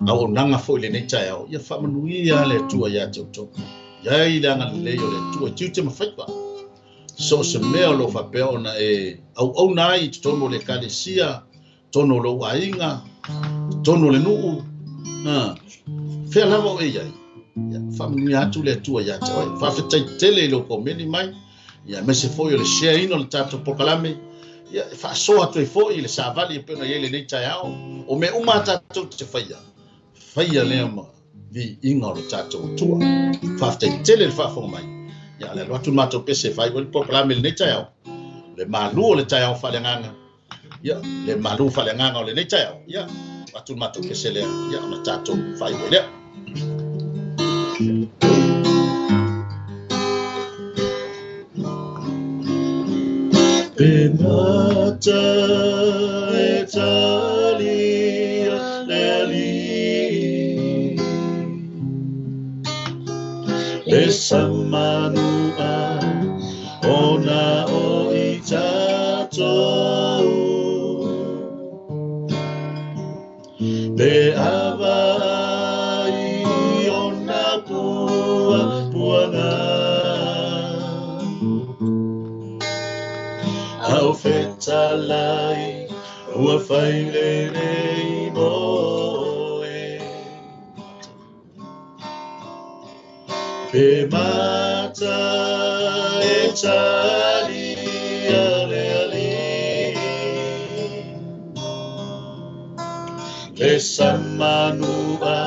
auaunaga foi i lenei taeao. Ia faamanuia le Atua ia te outou. Iai le agalelei o le Atua i tiute ma faiva. So o se mea o lo o faapea ona e auauna ai i totonu o le ekalesia, totonu o lou aiga, totonu o le nuu, fea lava o e iai. Ia faamanuia atu le Atua ia te oe. Faafetai tele i lou komeni mai. Ia aemaise foi o le share ina o le tatou polokalame. Ia e faasoa atu ai foi i le savali e pei ona i ai lenei taeao. O mea uma a tatou te faia, faia lea ma viiga o le tatou Atua. Faafetai tele le faafofoga mai. Ia le alu atu le matou pese e faaiu ai le polokalame i lenei taeao. Le malu o le taeao faaleagaga. Ia le malu faaleagaga o lenei taeao. Ia atu le matou pese lea. Ia ona tatou faaiu ai lea. Pe mata e talia le alii, le samanua ona o i tatou. Pe ava i ona puapuaga, au fetalai ua fai lenei moe. Pe mata e talia le alii, le samanua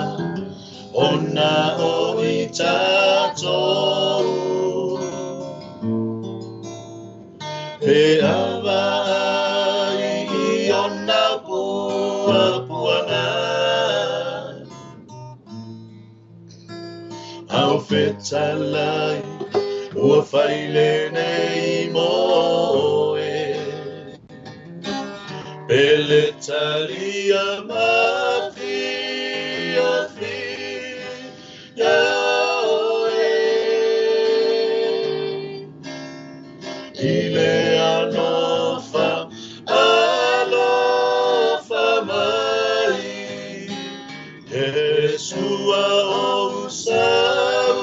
ona o i tatou. Pe ava ai i ona puapuaga, au fetalai ua fai lenei moe. Pe le talia mafiafia oe, i le alofa, alofa mai, Iesua o usau,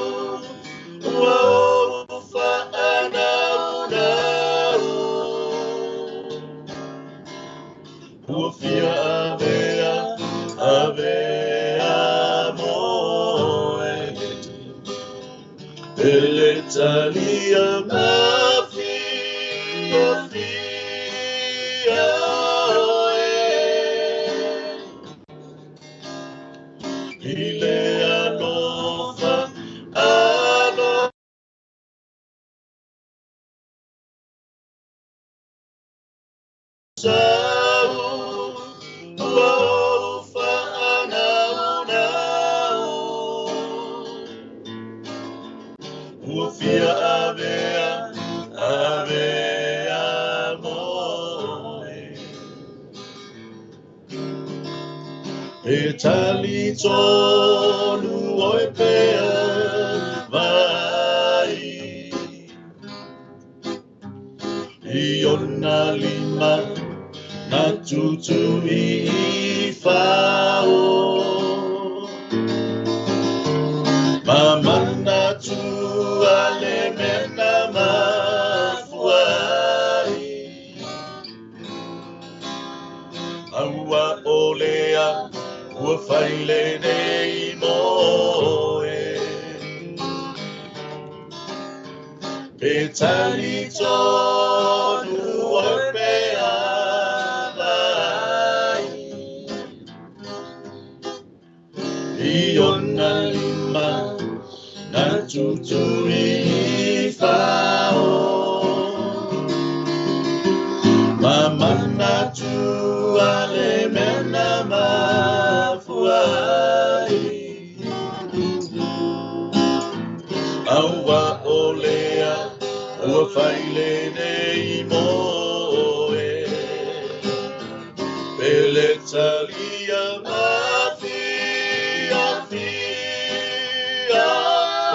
ua ou faanaunau. Ua fia avea, avea moe. Pe le talia mafiafia oe, i le alofa, alofa ua ou faanaunau. Ua fia avea, avea moe. Pe tali tonu oe pea vai, i ona lima na tutui i fao. Mamanatu a le mena mafua ai, aua o lea ua fai lenei moe. Pe tali tonu oe pea vai, i ona lima na tutui i fao. Mamanatu a le mena mafua ai, aua o lea ua fai lenei moe. Pe le talia mafiafia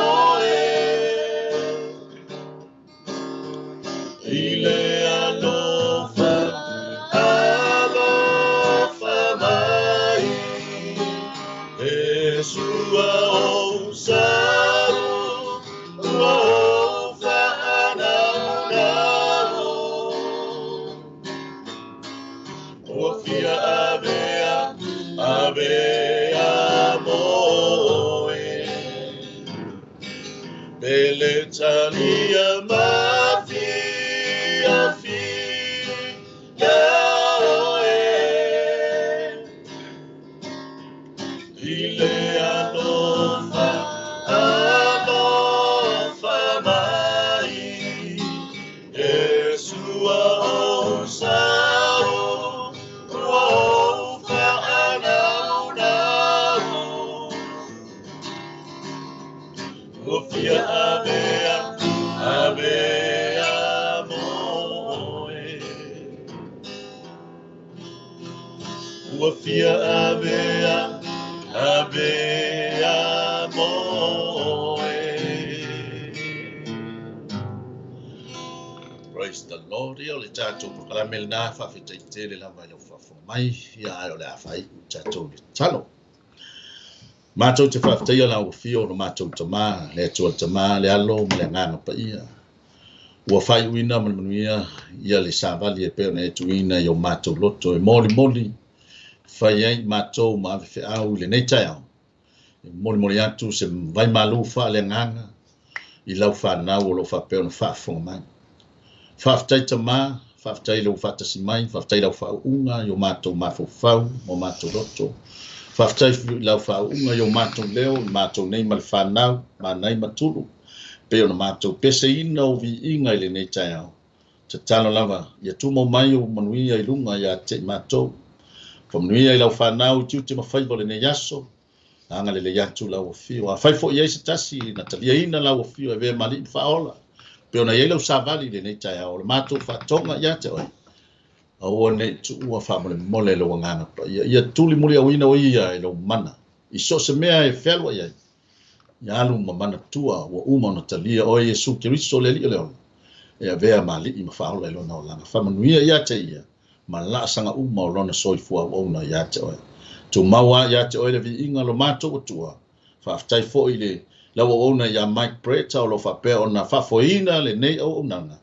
oe, i le alofa, Ua fia avea, avea moe. Peletania ma fia fia oe. I le alofa, alofa mai, e sua o sao, ua ou whaanaunau. Ua fia avea, avea moe. Ua fia avea, avea moe. Praise the Lord. Ia o le tatou polokalame lena, faafetai tele lava i lau faafofoga mai, ia ae o le a faaiu tatou le tatalo. Matou te faafetaia lau afio o lo matou Tama, le Atua le Tama, le Alo ma le Agaga Paia. Ua faaiuina ma le manuia ia le savali e pei ona e tuuina i o matou loto e molimoli fai ai matou ma ave feau i lenei taeao. E molimoli atu se vaimalu faaleagaga i lau whanau o lo faapea ona faafofoga mai. Faafetai Tama, faafetai lou faatasi mai, faafetai lau faauuga i o matou mafaufau ma o matou loto. Faafetai i lau faauuga i o matou leo, i matou nei ma le whanau, manai ma tulu, pei ona matou peseina o viiga i lenei taeao. Tatalo lava, ia tumau mai o manuia i luga ia te i matou. Faamanuia i lau whanau i tiute ma faiva o lenei aso, anga lelei atu lau afio. Afai foi i ai se tasi na taliaina lau afio e avea ma alii ma faaola, pei ona i ai lau savali i lenei taeao, o le matou faatoga ia te oe. Aua nei tuua faamolemole lou agaga paia. Ia tuli muliauina o ia i lou mana. I so o se mea e fealuai ai, ia alu ma manatua ua uma ona talia oe Iesu Keriso le Alii o le ola, e avea ma alii ma faaola i lona olaga. Faamanuia ia te ia ma laasaga uma o lona soifua auauna ia te oe. Tumau lava ia te oe le viiga lo matou Atua. Faafetai foi i le lau auauna ia Mike Brett o lo o faapea ona faafoeina lenei auaunaga.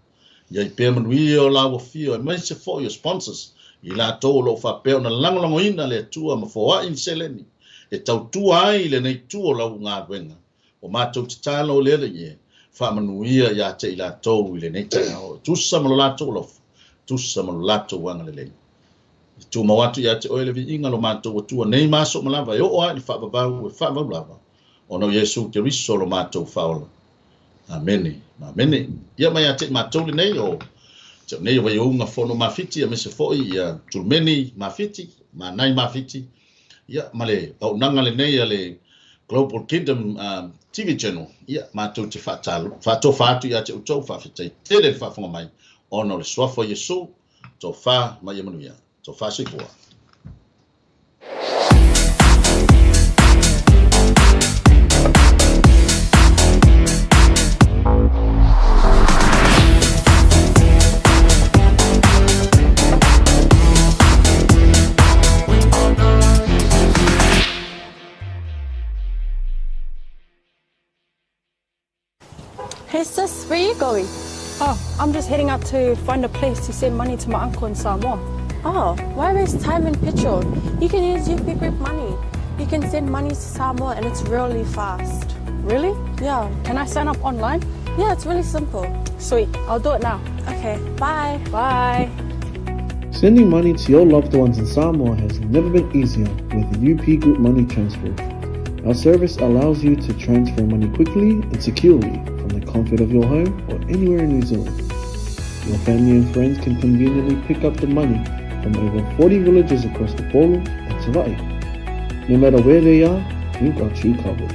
Ia i pea manuia o lau afio aemaise foi o sponsors i latou o lo o faapea ona lagolagoina le Atua ma foai ni seleni e tautua ai i lenei tu o lau galuega. O matou tatalo le Alii e faamanuia ia te i latou i lenei taeao, e tusa ma lo latou alofa, tusa ma lo latou agalelei. E tumau atu ia te oe le viiga lo matou Atua nei ma aso uma lava e oo lava i le faavavau e faavavau lava, ona o Iesu Keriso lo matou Faaola. Amene. Amene. Ia mai ia te i matou lenei o te nei o Vaiouga Fono Mafiti, aemaise foi ia Tulumeni Mafiti, Manai Mafiti, ia ma le auaunaga lenei a le Global Kingdom TV Channel. Ia matou te faatofa atu ia te outou, faafetai tele le faafofoga mai ona o le suafa o Iesu, tofa ma ia manuia, tofa soifua. Hey sis, where are you going? Oh, I'm just heading out to find a place to send money to my uncle in Samoa. Oh, why waste time and petrol? You can use UP Group Money. You can send money to Samoa and it's really fast. Really? Yeah. Can I sign up online? Yeah, it's really simple. Sweet, I'll do it now. Okay, bye. Bye. Sending money to your loved ones in Samoa has never been easier with UP Group Money Transfer. Our service allows you to transfer money quickly and securely from the comfort of your home or anywhere in New Zealand. Your family and friends can conveniently pick up the money from over 40 villages across Upolu and Savaii. No matter where they are, we've got you covered.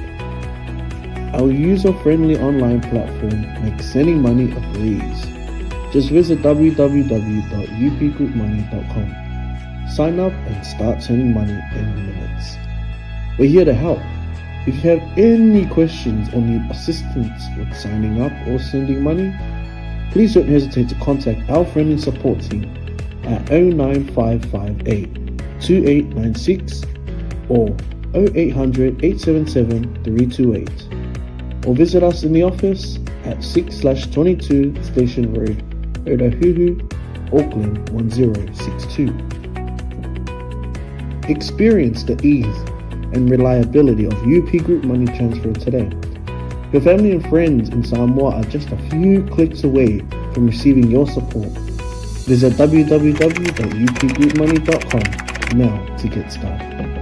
Our user-friendly online platform makes sending money a breeze. Just visit www.upgroupmoney.com. Sign up and start sending money in minutes. We're here to help. If you have any questions or need assistance with signing up or sending money, please don't hesitate to contact our friendly support team at 09558 2896 or 0800 877 328 or visit us in the office at 6/22 Station Road, Otahuhu, Auckland 1062. Experience the ease and reliability of UP Group Money Transfer today. Your family and friends in Samoa are just a few clicks away from receiving your support. Visit www.upgroupmoney.com now to get started.